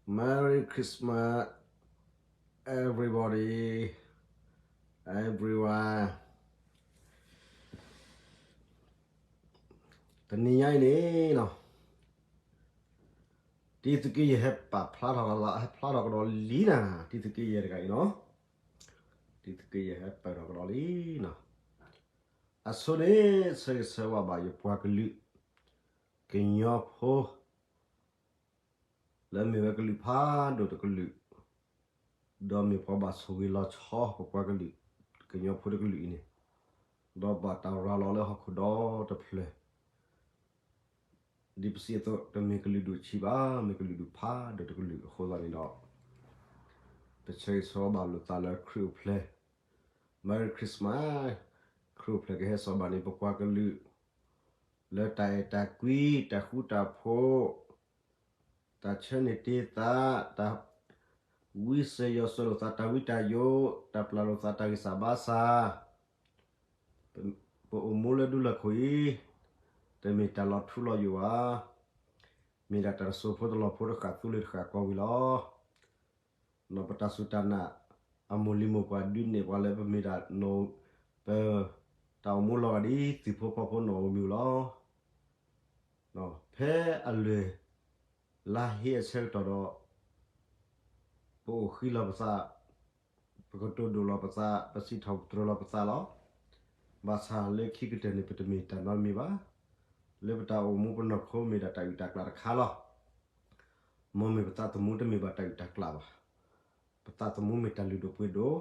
Merry Christmas, everybody, everyone. တနံၤညါအံၤန့ၣ်နီၤ, တံၤသုးက့ယဲၢ်ဟဲပာ်ဖျါထီၣ်, ဟဲဖျါထီၣ်ကဒီးလံနၤ, တံၤသုးက့ယဲၢ်တဂၤအံၤနီၤ, တံၤသုးက့ယဲၢ်ဟဲပာ်ထီၣ်ကဒီးလံနီၤ. အဆိန့ၣ် ဆၢဂ့ၤဆၢဝါဘၣ်ယပှၤကလုာ် ကညီဖိ လၢမ့ၢ်ဝဲကလုာ်ဖးဒိၣ်တကလုာ်, ဒီးမ့ၢ်ပှၤဘၣ်ဆိၣ်ဂ့ၤလီၤဆီပပှၤကလုာ် ကညီဖိတကလုာ်အံၤန့ၣ်, ဒီးဘၣ်တၢ်ရၤလီၤလၢဟီၣ်ခိၣ်ဒီတဖျၢၣ်, ဒ်ပစံးအသိး တမ့ၢ်ကလုာ်ဒူၣ်ဆံးဘၣ်, မ့ၢ်ကလုာ်ဒူၣ်ဖးဒိၣ်တကလုာ်အဃိသတးန့ၣ်ဒီး, ပဆၢဂ့ၤဆၢဝါဘၣ်လိာ်သးလၢခရံာ်အိၣ်ဖျဲၣ်, Merry Christmas, ခရံာ်အိၣ်ဖျဲၣ်ကဟဲစိာ်ဘၣ်န့ၣ် ပပှၤကလုာ် လၢတၢ်အဲၣ်တၢ်ကွံ, တၢ်ဃူတၢ်ဖိး, တၢ်ဆၢန့ၢ်တ့ၢ်သး, တၢ်ဝံစၢၤယီၤစၢၤလိာ်သး တၢ်ဝံတၢ်ယိး, တၢ်ပျၢ်လိာ်သးတၢ်ဂံၢ်စၢ်ဘါစၢ်, ပအိၣ်မူလၢဒူလၢၢ်ခိၣ်အံၤ တမ့ၢ်တၢ်လီၤထူလီၤယိာ်ဘၣ်, မ့ၢ်ဒၣ်တၢ်တစိၤဖိတလီၢ်ဖိတဃၣ်သူလ့ၤတဃၣ်ကီဝံၤလီၤ. ပတၢ်စူၢ်တၢ်နာ် အမိၢ်လံၤမိၢ်ပှၢ်ဒုးနဲၣ်ပှၤလၢပမ့ၢ်ဒၣ်နီၢ်, ပတၢ်အိၣ်မူလီၤဂာ်ဒ်သုးဖိဖီဖိနီၢ်ဧိၤမ့ၢ်ဧိၤလီၤ. ဖဲအလၢၢ်လါဟ့အဆၢကတီၢ်ဒီး ပအိၣ်ဃံလီၤပသး, ပကတိၤဒိၣ်လီၤပသး, ပစံးထီၣ်ပတြၢၤလီၤပသးလီၤ. ဘၣ်ဆၣ်လၢခံကတၢၢ်န့ၣ် ပတမ့ၢ်တၢ်နီတမံၤဘၣ်. လၢပတၢ်အိၣ်မူပနီၢ်ခိမ့ၢ်ဒၣ်တၢ်အုၣ်တၢ်ကျၢ်တခါလီၤ. မ်မ့ၢ်ပသးသမူတမ့ၢ်ဘၣ်တၢ်အုၣ်တၢ်ကျၢ်ဘၣ်. ပသးသမူမ့ၢ်တၢ်လုၢ်ဒိၣ်ပှ့ၤဒိၣ်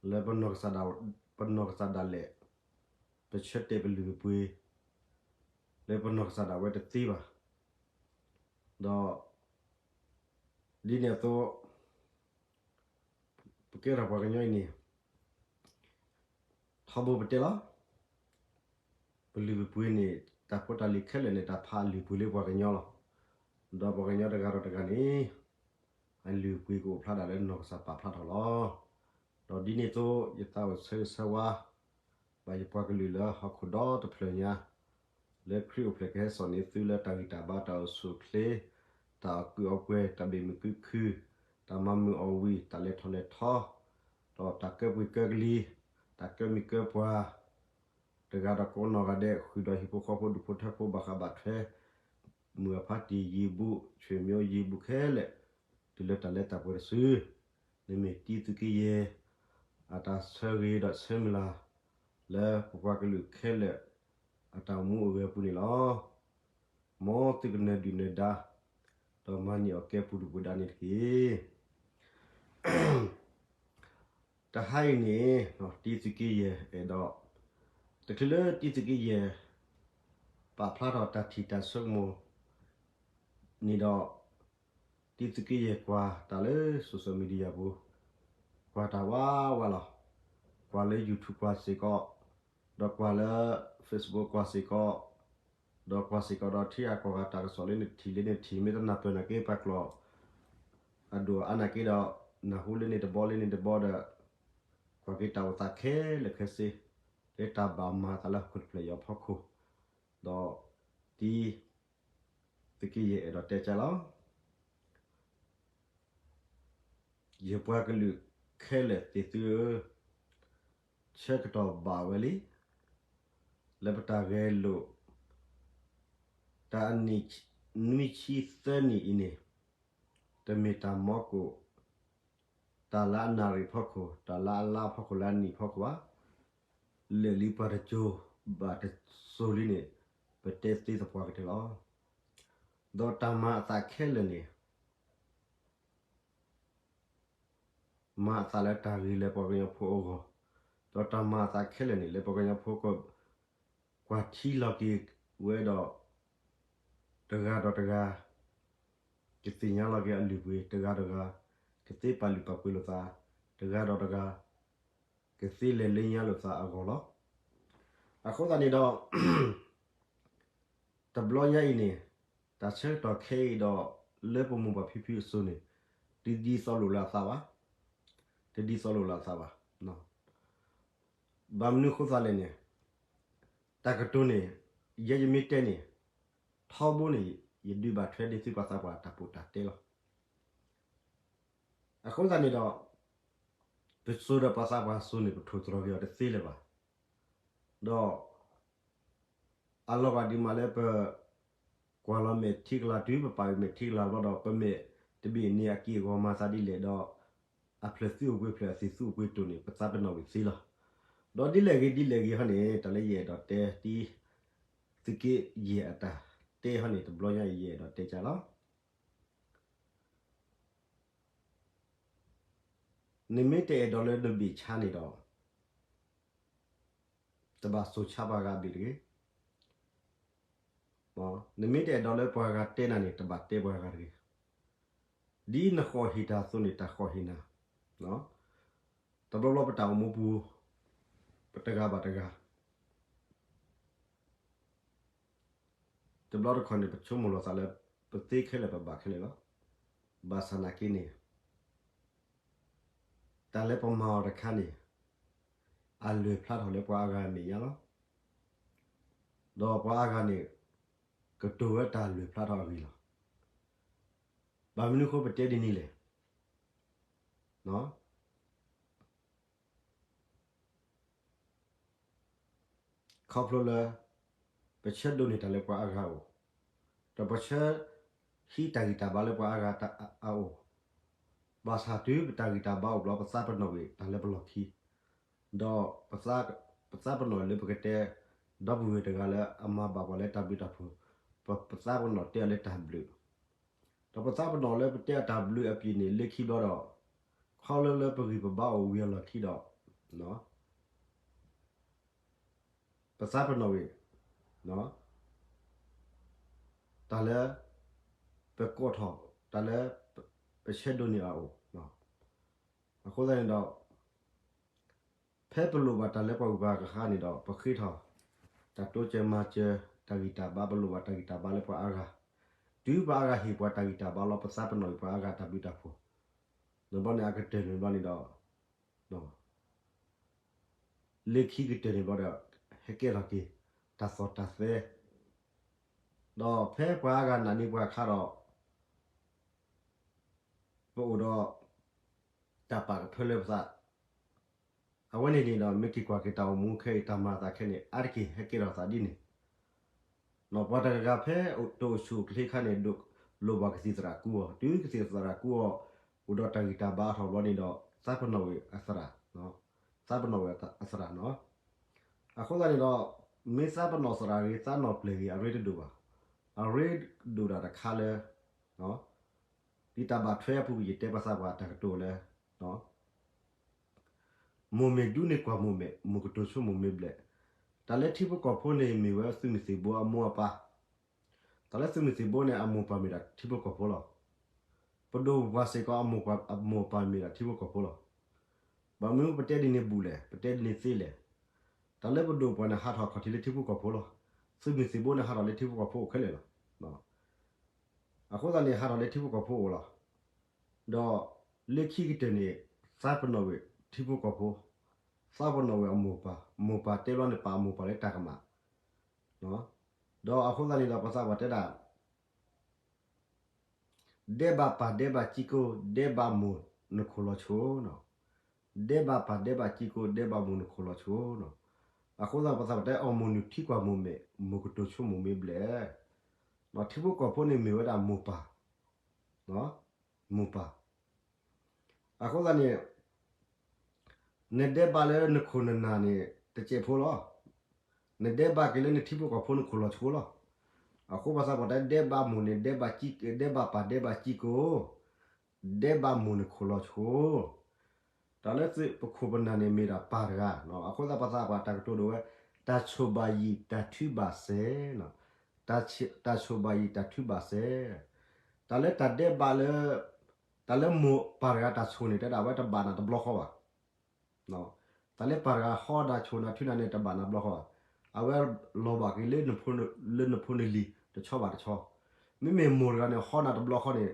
လၢပနီၢ်ကစၢ်ဒၣ်, ပနီၢ်ကစၢ်ဒၣ်လဲာ်, ပဆၢတဲာ်ပလုၢ်ပပှ့ၤ လၢပနီၢ်ကစၢ်ဒၣ်ဝဲတသ့ဘၣ်. ဒီး ဒ်န့ၣ်အသိး ပကဲထီၣ်ပှၤကညီအံၤန့ၣ် ထီဘိပတဲလီၤ. ပလုၢ်ပပှ့ၤန့ၣ် တၢ်ဖိတၢ်လံၤခဲလၢာ်န့ၣ် တၢ်ဖးအလုၢ်အပှ့ၤလၢပှၤကညီလီၤ. ဒီးပှၤကညီတဂၤဒီးတဂၤန့ၣ် အလုၢ်အပှ့ၤကအိၣ်ဖျါဒၣ်လၢနီၢ်ကစၢ်ပာ်ဖျါထီၣ်လီၤ. ဒီးဒ်န့ၣ်အသိး ယသးအိၣ်ဆၢဂ့ၤဆၢဝါ ဘၣ်ယပှၤကလုာ်လၢဟီၣ်ခိၣ်ဒီတဖျၢၣ်ညါ, လၢခရံာ်အိၣ်ဖျဲၣ်ကဟဲစိာ်န့ၢ်သုလၢတၢ်ဂံၢ်တၢ်ဘါ တၢ်အိၣ်ဆူၣ်အိၣ်ချ့, တၢ်အီၣ်ကုးအီပှဲၤ, တၢ်ဘၣ်မုာ်ကုခု, တၢ်မၤမုာ်အီၣ်ဝံၣ်, တၢ်လဲၤထီၣ်လဲၤထီ, ဒီးတၢ်ကၢပှ့ၤကၢကလံၤ, တၢ်ကၢမံၤကၢပှၢ်, တဂၤဒီးကိးနီၢ်ဂၤဒဲး ဃုာ်ဒီးဟံၣ်ဖိဃီဖိဒူၣ်ဖိထၢဖိဘၣ်ဃးဘၣ်ထွဲ မုၢ်အဖါတံၢ်ယံာ်ဘူး ဆွေမျိုးယံာ်ဘူးခဲလၢာ် တုၤလၢတၢ်လၢတၢ်ပှဲၤတစု, န့ၣ်မ့ၢ်တံၤသုးက့ယဲၢ် အတၢ်ဆၢဂ့ၤဒီးဆၢမုၢ်လၢ် လၢပပှၤကလုာ်ခဲလၢာ် အတၢ်အိၣ်မူအိၣ်ဂဲၤအပူၤန့ၣ်လီၤ. မ်သုကနၢၤဒုၣ်နၢၤဒါ ဒီးမၤန့ၢ်အီၣ်ကဲပူၤဒုၣ်ပူၤဒါန့ၣ်တက့ၢ်. တဟါအံၤန့ၣ် တံၤသုးက့ယဲၢ်အဲၣ်ဒိး, တချုးလၢတံၤသုးက့ယဲၢ် ပာ်ဖျါထီၣ်တၢ်ထံၣ်တၢ်ဆိကမိၣ်န့ၣ်ဒီး, တံၤသုးက့ယဲၢ်ကွၢ်တၢ်လၢ social media ပူၤ, ကွၢ်တၢ်ဝးဝးလီၤ. ကွၢ်လၢ YouTube ကွၢ်စ့ၢ်ကီး, ဒီးကွၢ်လၢ Facebook ကွၢ်စ့ၢ်ကီး, ဒီးကွၢ်စ့ၢ်ကီးဒီးထံအကီၢ်ဂၤတၢ်ကစီၣ်လၢန့ၣ်တထံၣ်လၢန့ၣ်တထံၣ် မ့ၢ်တနၢ်ပၢၢ်နာ်က့ ပာ်ကျိာ် အဒိၣ်အါနာ်က့ဒီး နၢ်ဟူလၢန့ၣ်တဘီလၢန့ၣ်တဘီဒီး ကွၢ်က့ၤတၢ်အိၣ်သးခဲလၢာ်ခဲဆ့ လၢတၢ်ဘၣ်မၤအသးလၢဟီၣ်ခိၣ်တဖျၢၣ်အံၤအဖီခိၣ်, ဒီးတံၤသုးက့ယဲၢ်အဲၣ်ဒိးတဲကၢလီၤ. ယပှၤကလုာ်ခဲလၢာ်သ့ၣ်သုဧၢ, ဆၢကတီၢ်ဘၣ်ဝဲလံ, လၢပတၢ်ဂဲၤလိာ် တၢ်အနံၣ်နွံဆံသၢနံၣ်အံၤန့ၣ်, တမ့ၢ်တၢ်မီကိၣ်, တၢ်လၢအနၣ်ရံၣ်ဖီခိၣ်, တၢ်လၢအလါဖီခိၣ် လၢအနံၣ်ဖီခိၣ်ဘၣ်, လၢာ်လံပှၤတစိၤဘၣ်တစိၤလံန့ၣ် ပတဲသ့သပှၢ်ကတၢၢ်လီၤ. ဒီးတၢ်မၤအသးခဲလၢာ်န့ၣ် မၤအသးလၢတၢ်ဂ့ၤလၢပှၤကညီဖိအဂီၢ်, ဒီးတၢ်မၤအသးခဲလၢာ်န့ၣ် လၢပှၤကညီဖိက ကွၢ်ထံလီၤက့ၤဝဲဒီး တဂၤဒီးတဂၤ ကသ့ၣ်ညါလီၤက့ၤအလုၢ်အပှ့ၤ, တဂၤဒီးတဂၤ ကသ့ပာ်လုၢ်ပာ်ပှ့ၤလိာ်သး, တဂၤဒီးတဂၤ ကသ့လဲၤလၢညါလိာ်သးအဂီၢ်လီၤ. အဃိသတးန့ၣ်ဒီး တဘျီညါအံၤန့ၣ် တၢ်ဆၢကတီၢ်ခဲအံၤဒီး လၢပမိၢ်ပၢ်ဖံဖုအစိၤန့ၣ် တဒ်သိးလိာ်လၢအသးဘၣ်, တဒ်သိးလိာ်လၢအသးဘၣ်. ဘၣ်မနုၤအဃိသတးလဲၣ်န့ၣ် တၢ်ကတိၤန့ၣ် ယဲယမ့ၢ်တဲန့ၣ် ထီဘိန့ၣ် ယဒုးဘၣ်ထွဲဒ်သုပှၤသးပှၢ်တၢ်ပီးတၢ်တဲလီၤ. အဃိသတးန့ၣ်ဒီး ပစိၤဒီးပှၤသးပှၢ်စိၤန့ၣ် ပထိၣ်သတြီၤက့ၤအီၤတသ့လၢၤဘၣ်. ဒီး အလီၤဂာ်ဒ်မးလၢပ ကွၢ်လီၤမဲာ်ထံကလၤတုၤ ပပာ်ဝဲမဲာ်ထံကလၤဘျီဒီး ပမဲာ်တဘ့ၣ်န့ၣ်အက့ၢ်အဂီၤမၤသးဒ်လဲၣ်ဒီး အဖျၢၣ်သုအိၣ်ပှဲၤဖျၢၣ် အသံၣ်သူအိၣ်ပှဲၤတိၣ်န့ၣ် ပသးပ့ၤနီၣ်ဝဲသ့လီၤ. ဒီးဒ်လဲၣ်ဂ့ၤဒ်လဲၣ်ဂ့ၤဟီန့ၣ် တၢ်လၢယအဲၣ်ဒိးတဲ တံ သုးက့ယဲၢ်အတၢ်တဲဟီန့ၣ် တဘျီညါအံၤယအဲၣ်ဒိးတဲကၢ်လီၤ. နမ့ၢ်တအဲၣ်ဒိးလၢနဘ့ၣ်ဆါန့ၣ်ဒီး တဘၣ်စိာ်ဆါပှၤဂၤဘ့ၣ်တဂ့ၤ. နမ့ၢ်တအဲၣ်ဒိးလၢပှၤဂၤတဲနၤန့ၣ် တဘၣ်တဲပှၤဂၤတဂ့ၤ. ဒ်နဃီၣ်ဟ့ၣ်တၢ်အသိးန့ၣ် တၢ်ဃီၣ်ဟ့ၣ်နၤ. တဘျီဘျီပတၢ်အိၣ်မူပူၤ ပတဂၤဘၣ်တဂၤ တဘျီတခီၣ်န့ၣ် ပဆိကမိၣ်လီၤသးလၢ ပသ့ခဲလၢာ်ပဘၣ်ခဲလၢာ်လီၤ. ဘၣ်ဆၣ်နာ်က့န့ၣ် တၢ်လၢပမၤအီၤတခါန့ၣ် အလဲၤဖျါထီၣ်လၢပှၤအါဂၤအမဲာ်ညါလီၤ. ဒီးပှၤအါဂၤန့ၣ် ကတိၤဝဲတၢ်လဲၤဖျါထီၣ်အဂ့ၢ်လီၤ. ဘၣ်မနုၤအဃိပတဲဒ်န့ၣ်လဲၣ်. ခီဖျိလၢ ပဆၢဒိးန့ၢ်တၢ်လၢပှၤအါဂၤအအိၣ်, ဒီးပဆၢဟံးတၢ်ဂံၢ်တၢ်ဘါလၢပှၤအါဂၤအအိၣ်, ဘၣ်ဆၣ်တုၤပတၢ်ဂံၢ်တၢ်ဘါအိၣ်ဘျီ ပသးပ့ၤနီၣ်ကွံာ်တၢ်လၢပလီၢ်ခံ, ဒီး ပသးပ့ၤနီၣ်လၢပကတဲ ဒီပုၢ်ဝဲၢ်တဂၤလၢအမၤဘၣ်ပှၤလၢတၢ်ဘျုးတၢ်ဖှိၣ်, ပသးပ့ၤနီၣ်တဲအီၤလၢတၢ်ဘျုး, ဒီးပသးပ့ၤနီၣ်လၢပတဲအီၤတၢ်ဘျုးအပျ့ၤန့ၣ် လၢခံဘျီဒီး ခီဖျိလၢပဂံၢ်ပဘါအိၣ်ဝံၤအလီၢ်ခံဒီး ပသးပ့ၤနီၣ်ဝဲ တၢ်လၢ ပကိးထီၣ် တၢ်လၢ ပဆၢဒိးန့ၢ်အအိၣ်, အဃိသတးန့ၣ်ဒီး ဖဲပလိၣ်ဘၣ်တၢ်လၢပှၤဂုၤပှၤဂၤအခါန့ၣ်ဒီး ပဃ့ထီၣ် တၢ်တိစၢၤမၤစၢၤ တၢ်ဂံၢ်တၢ်ဘါ ပလိၣ်ဘၣ်တၢ်ဂံၢ်တၢ်ဘါလၢပှၤအါဂၤ, တုၤပှၤအါဂၤဟ့ၣ်ပှၤတၢ်ဂံၢ်တၢ်ဘါလီၤ ပသးပ့ၤနီၣ်ပှၤအါဂၤတၢ်ဘျုးတၢ်ဖှိၣ်, န့ၣ်ဘျီန့ၣ်အကတၢၢ်န့ၣ်ဘျီန့ၣ်ဒီး လၢခံကတၢၢ်န့ၣ်ဘျီဒီး ဟဲကဲထီၣ်က့ၤ တၢ်သီၣ်တၢ်သဲ, ဒီးဖဲပှၤအါဂၤနာ်န့ၢ်ပှၤအခါဒီး ပအိၣ်ဒီး တၢ်ပာ်ကဖၢလၢပသး, အဝဲန့ၣ်န့ၣ်ဒီး မ့ၢ်က့ၤကွၢ်က့ၤတၢ်အိၣ်မူခဲအံၤ တၢ်မၤအသးခဲန့ၣ် အါတက့ၢ်ဟဲကဲထီၣ်သးဒ်န့ၣ်, ပှၤတဂၤဂၤဖဲတအိၣ်ဆူၣ်အိၣ်ချ့အခါန့ၣ် လိၣ်ဘၣ်ကသံၣ်သရၣ်ကူအီၤ, တုၤကသံၣ်သရၣ်ကူအီၤ အိၣ်ဒီးတၢ်ဂံၢ်တၢ်ဘါအထီၣ်ဘျီန့ၣ်ဒီး သးပ့ၤနီၣ်ဝဲအသရၣ်, သးပ့ၤနီၣ်ဝဲအသရၣ်နီၤ. အဃိသတးန့ၣ်ဒီး မ့ၢ်သးပ့ၤနီၣ်သရၣ်ဂ့ၤ သးနီၣ်ပျဲၢ်ဂ့ၤ အရ့တဒိၣ်ဘၣ်. အရ့ဒိၣ်ဒၣ်တခါလၢ ဒ်တၢ်ဘၣ်ထွဲအပူၤကွံာ်ယတဲပှၤသးပှၢ်တၢ်ကတိၤလၢ မိၢ်မ့ၢ်ဒူန့ၣ်ကွၢ်မိၢ်မဲာ်, မိၢ်ကတိၤဆိမိၢ်မ့ၢ်ဘျဲၣ်. တၢ်လၢထံဖိကီၢ်ဖိန့ၣ်မ့ၢ်ဝဲသုးမုၢ်သံၣ်ဘိအမိၢ်အပၢ်, တၢ်လၢသုးမုၢ်သံၣ်ဘိန့ၣ် အမိၢ်ပၢ်မ့ၢ်ဒၣ်ထံဖိကီၢ်ဖိလီၤ. ပဒိၣ်ပပှၢ်စ့ၢ်ကီး အမိၢ်ပၢ်မ့ၢ်ဒၣ်ထံဖိကီၢ်ဖိလီၤ. ဘၣ်မနုၤပတဲဒ်န့ၣ်ဘူးလဲၣ်, ပတဲဒ်န့ၣ်သ့လဲၣ်. တၢ်လၢပဒိၣ်ပပှၢ်န့ၣ် ဟးထီၣ်ခီၣ်ထံးလၢထံဖိကီၢ်ဖိလီၤ. သုးမုၢ်သံၣ်ဘိန့ၣ် ဟးထီၣ်လၢထံဖိကီၢ်ဖိအိၣ်ခဲလၢာ်လီၤ. အဃိသတးန့ၣ် ဟးထီၣ်လၢထံဖိကီၢ်ဖိအိၣ်လီၤ. ဒီးလၢခံကတၢၢ်န့ၣ် သးပ့ၤနီၣ်ဝဲထံဖိကီၢ်ဖိ, သးပ့ၤနီၣ်ဝဲအမိၢ်ပၢ်, မိၢ်ပၢ်တဲဘျီန့ၣ် ပာ်အမိၢ်ပၢ်လၢတၢ်ကမၣ်, ဒီးအဃိသတးန့ၣ်ဒီးပသးပှၢ်တဲဒၣ် ဒဲးဘးပၢ်ဒဲးဘးကံကိ, ဒဲးဘးမိၢ်နခိၣ်လီၤဆိ. ဒဲးဘးပၢ်ဒဲးဘးကံကိ, ဒဲးဘးမိၢ်နခိၣ်လီၤဆိ. အဃိသတးပသးပှၢ်တဲအီၤ မိၢ်နုၢ်ထံကွၢ်မိၢ်မဲာ်, မိၢ်ကတိၤဆိမိၢ်မ့ၢ်ဘျဲၣ်. ထံဖိကီၢ်ဖိန့ၣ်မ့ၢ်ဝဲဒၣ်မိၢ်ပၢ်, မိၢ်ပၢ်. အဃိသတးန့ၣ် နဒဲးဘးလၢနခိၣ်နနၢ်န့ၣ် တစဲးဖိလီၤ. နဒဲးဘးက့ၤလၢနထံဖိကီၢ်ဖိနခိၣ်လီၤဆိလီၤ. အဃိပသးပှၢ်တဲဒဲးဘးမိၢ်န့ၣ် ဒဲးဘးပၢ်ဒဲးဘးကံကိ, ဒဲးဘးမိၢ်နခိၣ်လီၤဆိ. တၢ်လၢပခိၣ်ပနၢ်န့ၣ်မ့ၢ်ဒၣ်ပၢ်တဂၤ, အဃိသတးပသးပှၢ်တၢ်ကတိၤဒိၣ်ဝဲ, တၢ်ဆိၣ်ဘၣ်ယံာ်တၢ်ထုဘၣ်စဲး, တၢ်ဆိၣ်ဘၣ်ယံာ်တၢ်ထုဘၣ်စဲး. တၢ်လၢတၢ်ဒဲးဘးလၢ တၢ်လၢမိၢ်ပၢ်တဂၤတၢ်ဆိၣ်န့ၣ် တဲဒၣ်ဝဲတဘၣ်နၤတဘျီဃီဘၣ်. တၢ်လၢပၢ်တဂၤဟီနၤဆိၣ်နၤထုနၤန့ၣ် တဘၣ်နၤဘျီဃီဘၣ်. အဝဲလီၤဘၣ်က့ၤလၢ လၢနဖိနလံၤတဆီဘၣ်တဆီ, မ့မ့ၢ်မိၢ်တဂၤန့ၣ် ဟီနၤတဘျီဃီန့ၣ်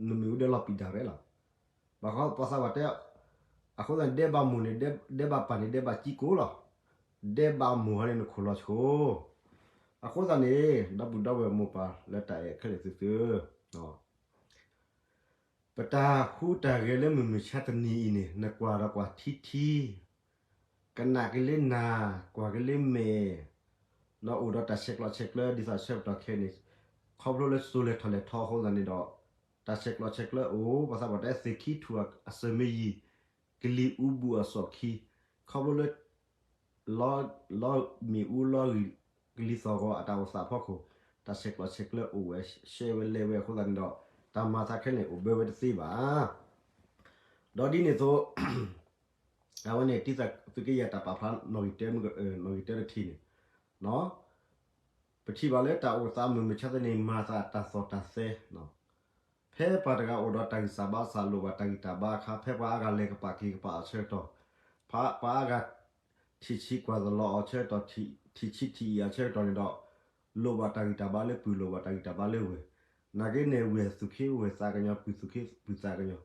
နမ့ၣ်အူဒၢလီၤပံာ်ဒၣ်ရဲၣ်လီၤ. ဘၣ်ဃီပသးပှၢ်တဲ, အဃိသတးန့ၣ် ဒဲးဘးမိၢ်န့ၣ် ဒဲးဘးပၢ်န့ၣ် ဒဲးဘးကံကိလီၤ. ဒဲးဘးမိၢ်ဟီန့ၣ် နခိၣ်လီၤဆိ. အဃိသတးန့ၣ် ဒီပုၢ်ဒီဝဲၢ်မိၢ်ပၢ်လၢတၢ်အဲၣ်ခဲလၢာ်သ့ၣ်သုဧၢ, ပတၢ်ဟူးတၢ်ဂဲၤလၢမုၢ်မဆါတနံၤအံၤန့ၣ် နကွၢ်ဒီးကွၢ်ထံထံ, ကနၣ်က့ၤလၢနၢ်, ကွၢ်က့ၤလၢမဲာ်, နအိၣ်ဒီးတၢ်ဆဲးကျိးဆဲးကျၢ ဒ်သိးဆၢကတီၢ်ခဲအံၤန့ၣ်, ခီဖျိလၢစိၤလဲၤထီၣ်လဲၤထီအဃိသတးန့ၣ်ဒီး, တၢ်ဆဲးကျိးဆဲးကျၢအိၣ် ပှၤသးပှၢ်တဲသ့ၣ်ခံထူၣ်အစၢၤမ့ၢ်ယံၤ, ကလံၤအူဘူၣ်အစီၣ်ခံ, ခီဖျိလၢ လီမ့ၣ်အူလီကလံၤသီၣ်ဂီၤအတၢ်အိၣ်သးအဖီခိၣ်, တၢ်ဆဲးကျိးဆဲးကျၢအိၣ်ဝဲ ရှဲဝဲလဲၤဝဲအဃိသတးန့ၣ်ဒီး, တၢ်မၤသးခဲန့ၣ်အိၣ်ဘၢဝဲတသ့ဘၣ်. ဒီးဒ်န့ၣ်အသိး, အဝဲန့ၣ်တံၤသကိးက့ယဲၢ်တၢ်ပာ်ဖျါနီၣ်ဂံၢ်တၢမုၢ်, နီၣ်ဂံၢ်တၢတထံၣ်န့ၣ်, ပထံၣ်ဘၣ်လၢတၢ်အိၣ်သးမုၢ်မဆါတနံၤ မၤသးတၢ်သီၣ်တၢ်သဲ ဖဲပှၤတဂၤအိၣ်ဒီးတၢ်ဂံၢ်စၢ်ဘါစၢ် လိၣ်ဘၣ်တၢ်ဂံၢ်တၢ်ဘါအခါ, ဖဲပှၤအါဂၤလဲၤကပာ်က့ၤကပာ်အီၤဆၢကတီၢ်, ပှၤအါဂၤထံၣ်ဆံးကွၢ်သလီၤအီၤဆၢကတီၢ်, ထံၣ်ဆံးထံၣ်အံၤအီၤဆၢကတီၢ်န့ၣ်ဒီး, လိၣ်ဘၣ်တၢ်ဂံၢ်တၢ်ဘါလၢပုၢ် လိၣ်ဘၣ်တၢ်ဂံၢ်တၢ်ဘါလၢဝဲၢ်, နာ်က့န့ၣ် ဝဲၢ်သူၣ်က့ဝဲၢ်သးကညီၤ ပုၢ်သူၣ်က့ပုၢ်သးကညီၤ,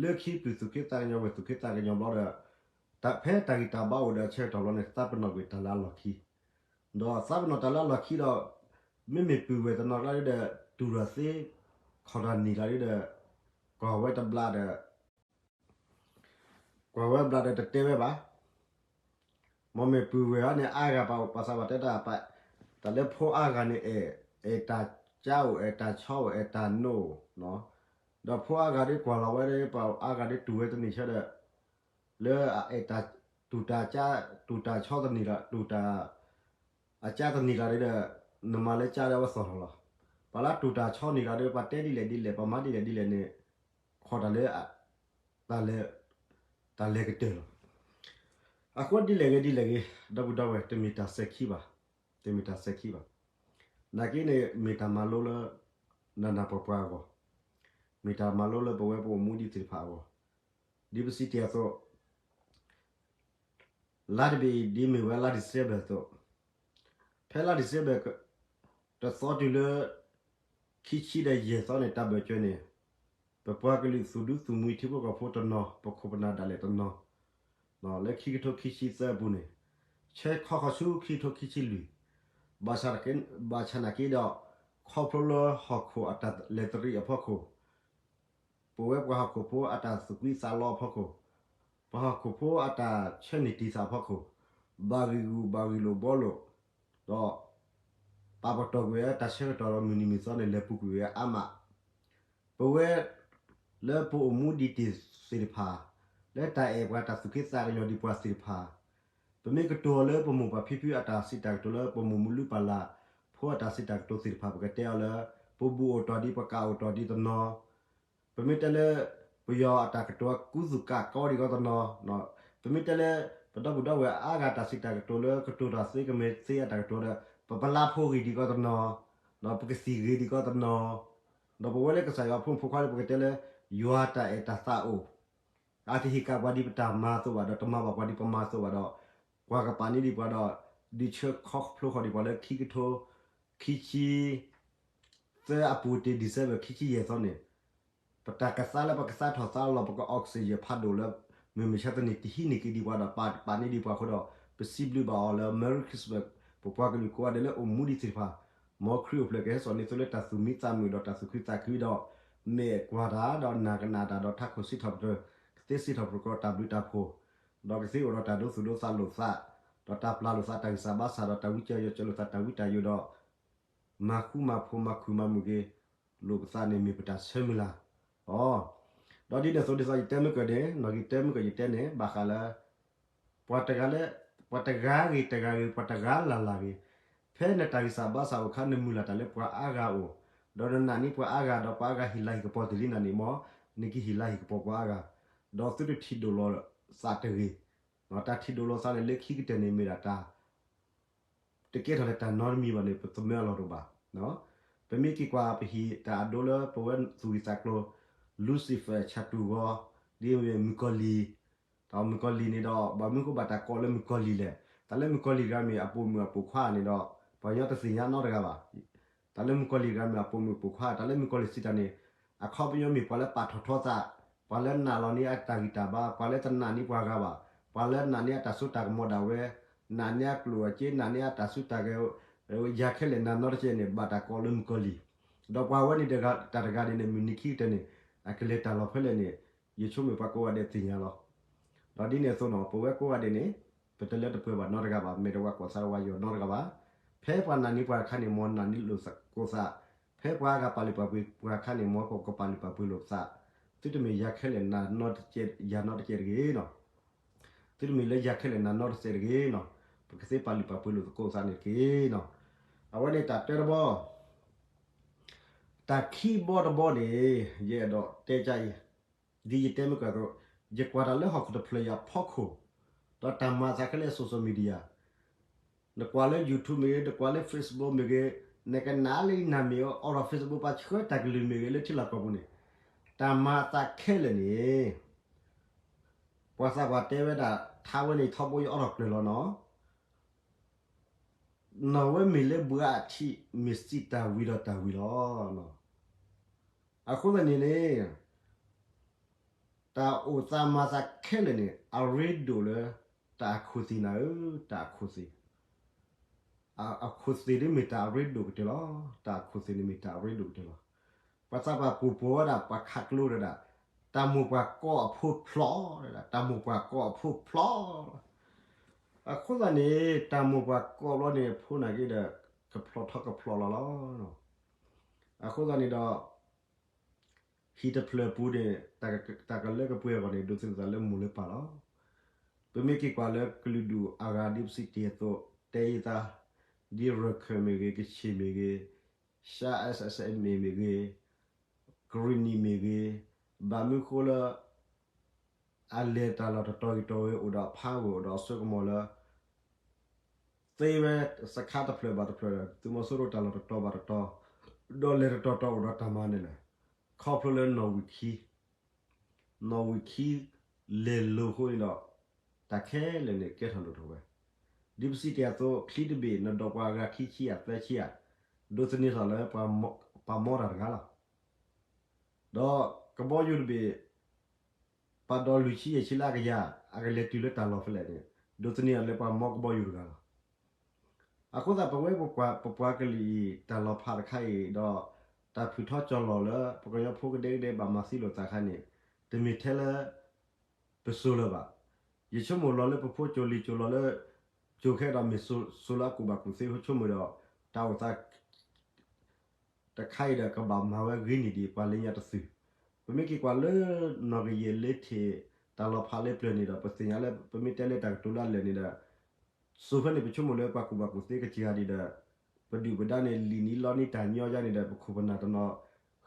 လၢခံပုၢ်သူၣ်က့သးကညီၤ ဝဲၢ်သူၣ်က့သးကညီၤဘျီဒီး, ဖဲတၢ်ဂံၢ်တၢ်ဘါအိၣ်ဒီးအဆၢကတီၢ်ဘျီန့ၣ် သးပ့ၤနီၣ်ကွံာ်တၢ်လၢအလီၢ်ခံ ဒီးသးပ့ၤနီၣ်တၢ်လၢအလီၢ်ခံဒီး, မ့မ့ၢ်ပုၢ်ဝဲၢ်တနီၤကျါဒီး, တူၢ်တၢ်သ့, ခီၣ်တၢ်နံၣ်ကျါဒီး, ကွၢ်ဝဲတဘျီဒီး, ကွၢ်ဝဲဘျီဒီးတတဲဝဲဘၣ်, မ့မ့ၢ်ပုၢ်ဝဲၢ်အံၤန့ၣ် အါဂၤပာ်အိၣ်ပှၤသးပှၢ်တဲတၢ်, တၢ်လၢဖိအါဂၤန့ၣ် အဲၣ်တၢ်ကၠါအိၣ် အဲၣ်တၢ်ဆီအိၣ် အဲၣ်တၢ်နိၣ်အိၣ်, ဒီးဖိအါဂၤဒီးကွၢ်လီၤဝဲဒီး ပှၤအါဂၤဒီးတူၢ်ဝဲတနံၣ်ဆၢဒီး လၢအအဲၣ်တၢ်, တူၢ်တၢ်ကၠါ, တူၢ်တၢ်ဆီတနံၣ်လီၤ, တူၢ်တၢ်, အကၠါတနံၣ်လီၤဒီး, နမၤလၢကၠါဒီးအဝဲသီၣ်ထီၣ်လီၤ. ပှၤလၢတူၢ်တၢ်ဆီနံၣ်လီၤဒီး ပှၤတဲဒ်လဲၣ်ဒ်လဲၣ် ပှၤမၤဒ်လဲၣ်ဒ်လဲၣ်န့ၣ်, ခီၣ်တၢ်လၢ, တၢ်လဲၤ, တၢ်လဲၤကတၢၢ်လီၤ. အဃိဒ်လဲၣ်ဂ့ၤဒ်လဲၣ်ဂ့ၤ ဒီပုၢ်ဒီဝဲၢ် တမ့ၢ်တၢ်စဲၤခံဘၣ်, တမ့ၢ်တၢ်စဲၤခံဘၣ်. နာ်က့န့ၣ် မ့ၢ်တၢ်မၤလိလၢ နးနးပှၤပှၤအဂီၢ်, မ့ၢ်တၢ်မၤလိလၢပဝဲပအိၣ်မူဒံးသ့ၣ်တဖၣ်အဂီၢ်, ဒ်ပစံးတ့ၢ်အသိး, လါတဘ့ၣ်အံၤဒ်မ့ၢ်ဝဲလါ December အသိး, ဖဲလါ December တသီတုၤလၢ ခံဆံဒီးယဲၢ်သီန့ၣ် တၢ်ဘၢၣ်စၢၤန့ၣ်, ပပှၤကလုာ်သူၣ်ဒူသူၣ်မှံထံဖိကီၢ်ဖိတနီၤ ပခိၣ်ပနၢ်ဒၣ်လဲာ်တနီၤ, လၢခံကထိခံဆံသၢအပူၤန့ၣ်, ဆဲးခီဃီၤဆူခံကထိခံဆံလွံၢ်, ဘၣ်ဆၣ်နာ်က့ဒီး, ခီဖျိလၢဟီၣ်ခိၣ်အတၢ်လဲၤတရံးအဖီခိၣ်, ပဝဲပှၤဟီၣ်ခိၣ်ဖိအတၢ်သူၣ်ကွံသးလီအဖီခိၣ်, ပှၤဟီၣ်ခိၣ်ဖိအတၢ်ဆၢန့ၢ်တံၢ်သးအဖီခိၣ်, ဘၣ်ဂံၢ်ဂူာ်ဘၣ်ဂံၢ်လိာ်ဘှီလိာ်, ဒီး ပာ်ပတီၢ်ကွံာ်ဝဲတၢ်ဆၢကတီၢ်ဒီးမုၢ်နံၤမုၢ်သီန့ၣ် လဲၤပူၤကွံာ်ဝဲအါမး, ပဝဲ လၢပအိၣ်မူဒံးတ့ၢ်သ့ၣ်တဖၣ်, လၢတၢ်အဲၣ်ပှၤတၢ်သူၣ်က့သးကညီၤဒံးပှၤသ့ၣ်တဖၣ်, ပမ့ၢ်ကတိၤအီၤလၢပမိၢ်ပၢ်ဖံဖုအတၢ်စံးတၢ်ကတိၤလၢပမိၢ်မုၢ်လုၢ်ပၢ်လၢ်ဖိအတၢ်စံးတၢ်ကတိၤသ့ၣ်တဖၣ် ပကတဲအီၤလၢ ပဘူၣ်အိၣ်တီၢ်ဒံးပကးအိၣ်တီၢ်ဒံးတနီၤ, ပမ့ၢ်တဲလၢ ပယီၤအတၢ်ကတိၤကူသူၣ်ကးကီဒံးကီတနီၤ, ပမ့ၢ်တဲလၢ ပဒီပုၢ်ဒီဝဲၢ်အါဂၤတၢ်စံးတၢ်ကတိၤလၢကတိၤတၢ်သ့ကမ့ၢ်သ့အတၢ်ကတိၤဒီး ပပလါဖိဂ့ၤဒံးကီတနီၤ, ပကသံၣ်ဂ့ၤဒံးကီတနီၤ, ဒီးပဝဲလၢကစၢ်ယွၤဖိမုၣ်ဖိခွါလၢပကတဲလၢ ယွၤတၢ်အဲၣ်တၢ်သးအိၣ် အတဟ့ၣ်က့ၤပှၤဒ်ပတၢ်မၤအသိးဘၣ်ဒီး တမၤဘၣ်ပှၤဒ်ပမၤအသိးဘၣ်ဒီး ပှၤကပာ်န့ၢ်ဒံးပှၤဒီး ဒုးဆၢခီဖျိဃီၤဒံးပှၤလၢခံကထိ ခံဆံ သၢအပူၤတ့ၢ် December ခံဆံယဲၢ်သီန့ၣ်, ပတၢ်ကသါလၢပကသါထီၣ်သါလီၤ ပက oxygen ဖးဒိၣ်လၢ မုၢ်မဆါတနံၤတဟံးန့ၢ်က့ၤဒံးပှၤဒီး ပာ်ပာ်န့ၢ်ဒံးပှၤအဃိဒီး ပစံးဘျုးဘၣ်အီၤလၢ Merry Christmas ပပှၤကလုာ်ကိးဂၤဒဲးလၢအိၣ်မူဒံးသ့ၣ်တဖၣ်, မ်ခရံာ်အိၣ်ဖျဲၣ်ကဟဲစိာ်န့ၢ်သုလၢတၢ်သူၣ်မံသးမုာ်ဒီးတၢ်သူၣ်ခုသးခုဒီး မဲာ်ကွၢ်တၢ်ဒီးနၢ်ကနၣ်တၢ်ဒီးထးခိၣ်စံးထီၣ်ပတြၢၤ ကသ့စံးထီၣ်ပတြၢၤကီးတၢ်ဘျုးတၢ်ဖှိၣ် ဒီးကသ့အိၣ်ဒီးတၢ်ဒိသူၣ်ဒိသးလိာ်သး, ဒီးတၢ်ပျၢ်လိာ်သးတၢ်ဂံၢ်စၢ်ဘါစၢ်ဒီးတၢ်ဝံကၢယိၤကၢလိာ်သးတၢ်ဝံတၢ်ယိၤဒီး မၤဃူမၤဖိးမၤခုၣ်မၤမုာ်က့ၤ လိာ်ပသးန့ၣ်မ့ၢ်ပတၢ်ဆၢမုၢ်လၢ်လီၤ. ဒီးဒ်န့ၣ်အသိးဒ်သိးယတဲမုၢ်ကၢၢ်န့ၣ် နီၣ်ဂံၢ်တဲမုၢ်ကၢၢ်ယတဲန့ၣ် ဘၣ်ဃးလၢ ပှၤတဂၤလၢ ပှၤတဂၤဂ့ၤတဂၤဂ့ၤ ပှၤတဂၤလၢ်လၢ်ဂ့ၤ, ဖဲနတၢ်ဂံၢ်စၢ်ဘါစၢ်အိၣ်အခါ နမုၢ်လၢ်တၢ်လၢပှၤအါဂၤအအိၣ်, ဒီးနနာ်န့ၢ်ပှၤအါဂၤ ဒီးပှၤအါဂၤဟ့ၣ်လၤဟ့ၣ်ကပီၤတ့ၢ်လံနၤန့ၣ် မ်နကဟ့ၣ်လၤဟ့ၣ်ကပီၤပှၤအါဂၤ, ဒီးသုတထံၣ်ဒိၣ်လီၤသးတဂ့ၤ, တၢ်ထံၣ်ဒိၣ်လီၤသးန့ၣ်လၢခံကတၢၢ်န့ၣ်မ့ၢ်ဒၣ်တၢ် တကဲထီၣ်လၢတၢ်နီတမံၤဘၣ်န့ၣ် ပသမၢအလီၢ်တအိၣ်ဘၣ်. ပမ့ၢ်က့ၤကွၢ်ပဟံၣ်တၢ်အဒိလၢပဝဲသူၣ်ဂံၢ်သးကျိၤ Lucifer ဆၣ်တူၢ်ဂီၤ ဒ်မ့ၢ်မုၣ်ကီၤလံၢ်, ဒီးမုၣ်ကီၤလံၢ်န့ၣ်ဒီး ဘၣ်မနုၤဃိဘၣ်တၢ်ကိးလၢမုၣ်ကီၤလံၢ်လဲၣ်. တၢ်လၢမုၣ်ကီၤလံၢ်တဂၤမ့ၢ်အပိာ်မုၣ်အပိာ်ခွါန့ၣ်ဒီး ပှၤကညီတသ့ၣ်ညါနီတဂၤဘၣ်. တၢ်လၢမုၣ်ကီၤလံၢ်တဂၤမ့ၢ်အပိာ်မုၣ်အပိာ်ခွါ တၢ်လၢမုၣ်ကီၤလံၢ်စံးတၢ်န့ၣ် အခီပညီမ့ၢ်ပှၤလၢပာ်ထီၣ်ထီသး, ပှၤလၢနာ်လီၤန့ၢ်အတၢ်ဂံၢ်တၢ်ဘါ, ပှၤလၢတနာ်န့ၢ်ပှၤဂၤဘၣ်, ပှၤလၢနာ်န့ၢ်အတၢ်စိတၢ်ကမီၤဒၣ်ဝဲ, နာ်န့ၢ်အကျိၣ်အစ့, နာ်န့ၢ်အတၢ်ဆူးတၢ်ကဲၤ ယၤခဲလၢာ်နၤနီတကဲန့ၣ် ဘၣ်တၢ်ကိးလၢမုၣ်ကီၤလံၢ်. ဒီးပှၤဝဲန့ၣ်တၢ်တဂၤန့ၣ်န့ၣ် မုၢ်နံၤခံကတၢၢ်န့ၣ် အကလဲၤတၢ်လီၢ်ဖဲလဲၣ်န့ၣ် ယဆိကမိၣ်ပှၤကိးဂၤဒဲးသ့ၣ်ညါလီၤ. ဒီးဒ်န့ၣ်အသိးနီၤ ပဝဲကိးဂၤဒဲးန့ၣ် ပတလၢတပှဲၤဘၣ်နီတဂၤဘၣ်, မ့ၢ်တဝၤကီၢ်သးတဝၤယီၤနီတဂၤဘၣ်. ဖဲပှၤနာ်န့ၢ်ပှၤအခါန့ၣ် မ်နာ်န့ၢ်လိာ်သကိးသး, ဖဲပှၤဂၤပာ်လုၢ်ပာ်ပှ့ၤပှၤအခါန့ၣ် မ်ပကပာ်လုၢ်ပာ်ပှ့ၤလိာ်ပသး, သုတမ့ၢ်ယၤခဲလၢာ်နၤနီတကဲး, ယၤနီတကဲးတဂ့ၤနီၤ. သုတမ့ၢ်လၢယၤခဲလၢာ်နၤနီတစဲးတဂ့ၤနီၤ. ပကသ့ပာ်လုၢ်ပာ်ပှ့ၤလိာ်သကိးသးန့ၣ်တက့ၢ်နီၤ. အဝဲန့ၣ်တၢ်တၢတဘီ တၢ်ခံဘီတဘီန့ၣ် ယအဲၣ်ဒိးတဲကအံၤ, ဒ်ယတဲမ့ၢ်ကၢ်သိး, ယကွၢ်တၢ်လၢဟီၣ်ခိၣ်တဖျၢၣ်အံၤအဖီခိၣ်, ဒီးတၢ်မၤသးခဲလၢာ် social media, နကွၢ်လၢ YouTube မ့ၢ်ဂ့ၤ, နကွၢ်လၢ Facebook မ့ၢ်ဂ့ၤ, နကနၣ်လၢနမံၤအိၣ်ဒီး Facebook ပှၤဆှၢတၢ်ကလုၢ်မ့ၢ်ဂ့ၤလၢထံလီၢ်ကီၢ်ပူၤန့ၣ်, တၢ်မၤသးခဲလၢာ်န့ၣ် ပှၤသးပှၢ်တဲဝဲဒၣ် ထါဝဲန့ၣ်ထီဘိယအီထီၣ်ကျၢၤလီၤနီၤ. နီၢ်ဝဲမ့ၢ်လၢဘှါအထံး မ့ၢ်စံးတၢ်ဝံၤဒီးတၢ်ဝံၤလီၤ. အဃိသတးန့ၣ်န့ၣ် တၢ်အိၣ်သးမၤသးခဲလၢာ်န့ၣ် အရ့ဒိၣ်လၢ တၢ်အခိၣ်သ့ၣ်နၤဧၢ, တၢ်အခိၣ်သ့ၣ်, အခိၣ်သ့ၣ်ဒ်မ့ၢ်တၢ်အရ့ဒိၣ်ကတၢၢ်လီၤ. တၢ်အခိၣ်သ့ၣ်န့ၣ်မ့ၢ်တၢ်အရ့ဒိၣ်ကတၢၢ်လီၤ. ပှၤသးပှၢ်ပူၤပိာ်ဝဲဒၣ် ပှၤခးကျိဒၣ်, တၢ်မိၢ်ပှၢ်ကိးအဖိဖျိးဒၣ်, တၢ်မိၢ်ပှၢ်ကိးအဖိဖျိး အဃိသတးန့ၣ် တၢ်မိၢ်ပှၢ်ကိးဘျီန့ၣ် အဖိနာ်က့ဒီး ကဖျိးထီၣ်ကဖျိးလီၤလီၤ. အဃိသတးန့ၣ်ဒီး ဟံၣ်တဖျၢၣ်ပူၤန့ၣ် တၢ်ကလၢကပှဲၤအဂီၢ်န့ၣ် ဒိးသန့ၤသးလၢမိၢ်လၢပၢ်လီၤ. ပမ့ၢ်က့ၤကွၢ်လၢကလုာ်ဒူၣ်အဂၤဒ်ပစံးတ့ၢ်အသိး တဲယသး, ဒ်ရခၢၣ်မ့ၢ်ဂ့ၤ, ကဆ့ၣ်မ့ၢ်ဂ့ၤ, ရှါ SSA မ့ၢ်ဂ့ၤ, ကရံၣ်နံၣ်မ့ၢ်ဂ့ၤ, ဘၣ်မနုၤဃိလၢ အလဲၤတၢ်လီၢ်တတီၤဂ့ၤတတီၤဂ့ၤအိၣ်ဒီးအဖးဂီၢ်အိၣ်ဒီးအစိကမီၤလၢ သ့ဝဲစခါတဖျၢၣ်ဘၣ်တဖျၢၣ်ဒီး သုးမီၤစိရိၤတၢ်လီၢ်တတီၤဘၣ်တတီၤ, ဒီးလဲၤတတီၤတီၤအိၣ်ဒီးတၢ်မၤနၢၤလဲၣ်, ခီဖျိလၢနီၣ်ဝံာ်ခံ, နီၣ်ဝံာ်ခံ လဲၤလိာ်အဃိန့ၣ်ဒီး တၢ်ခဲလၢာ်န့ၣ်ကဲထီၣ်လိၣ်ထီၣ်ဝဲ, ဒ်ပစံးတ့ၢ်အသိး ချံတဘ့ၣ် နဒိးပှၤအဂၤခံဆံယၤ သၢဆံယၤ, ဒိးသန့ၤထီၣ်လၢ ပှၤမီတၢ်တဂၤလီၤ. ဒီးကဘီယူၤတဘ့ၣ် ပှၤဒိးလွံၢ်ဆံယဲၢ်ဆံလၢအကယၤ အကလဲၤတုၤလၢတၢ်လီၢ်ဖဲလဲၣ်န့ၣ် ဒိးသန့ၤအီၤလၢပှၤမီကဘီယူၤတဂၤလီၤ. အဃိသတး ပဝဲပပှၤကလုာ်အံၤ တၢ်လီၤဖးတခါအံၤဒီး တၢ်ဖုးထီၣ်ကၠီၤလီၤလၢ ပကညီဖိကဒဲကဒဲဘၣ်မၤသံလိာ်သးခါန့ၣ် တမ့ၢ်ထဲလၢ ပစိၤလၢၤဘၣ်. ယဆိကမိၣ်လီၤလၢပဖိကၠိၤလံၤကၠိၤလီၤလၢ ကၠိၤခဲဒီးမ့ၢ်စိၤလၢအကူၣ်ဘၣ်ကူၣ်သ့ ဆိကမိၣ်ဒီး တၢ်အိၣ်သး တခါအံၤဒီးကဘၣ်မၤဝဲဂ့ၤန့ၢ်ဒံးပှၤလၢညါတသုး, ပမ့ၢ်က့ၤကွၢ်လၢ နီၣ်ဂံၢ်ယဲၢ်လၢထံး တၢ်လီၤဖးလၢပျၢၤန့ၣ်ဒီး ပသ့ၣ်ညါလၢ ပမ့ၢ်တဲလၢတၢ်ကတိၤလၢအလၢာ်န့ၣ်ဒီး စိၤဖဲန့ၣ် ပဆိကမိၣ်လၢပှၤကူၣ်ဘၣ်ကူၣ်သ့ကစၢ်ဒံးဒီး ပဒုၣ်ပဒါန့ၣ် လံၣ်နံၤလီနံၤတၢ်ညီယါန့ၣ်ဒီး ပခိၣ်ပနၢ်တနီၤ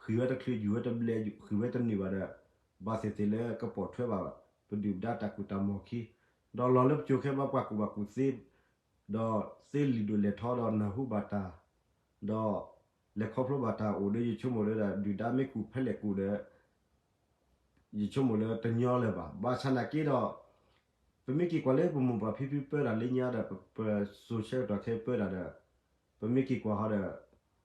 ဃံၢ်ဝဲတချုး ယူၢ်ဝဲတဘျဲး ဃံၢ်ဝဲတနုာ်ဘၣ်ဒီး ဘၣ်သ့ၣ်သ့ၣ်လၢကပိာ်ထွဲဘၣ် ပဒုၣ်ပဒါတၢ်ကူၣ်တၢ်မီၢ်ခံ, ဒီးလီၤလၢပကၠိၤခဲဘၣ်ပှၤကူၣ်ဘၣ်ကူၣ်သ့ ဒီးသ့လံာ်ဒိၣ်လဲၢ်ထီဒီးနၢ်ဟူဘၣ်တၢ်, ဒီးလဲၤခီဖျိဘၣ်တၢ်အိၣ်ဒီး ယဆိကမိၣ်လၢဒုၣ်ဒါမ့ၢ်ကူၣ်ဖဲလဲၣ်ကူၣ်ဒီး ယဆိကမိၣ်လၢတညီလၢၤဘၣ်. ဘၣ်ဆၣ်နာ်က့ဒီး ပမ့ၢ်က့ၤကွၢ်လၢပမိၢ်ပၢ်ဖံဖုပၢတၢ်လၢညါဒီး ပစိၤဆၢကတီၢ်ခဲအံၤပၢတၢ်ဒီး ပမ့ၢ်က့ၤကွၢ်ဟီဒီး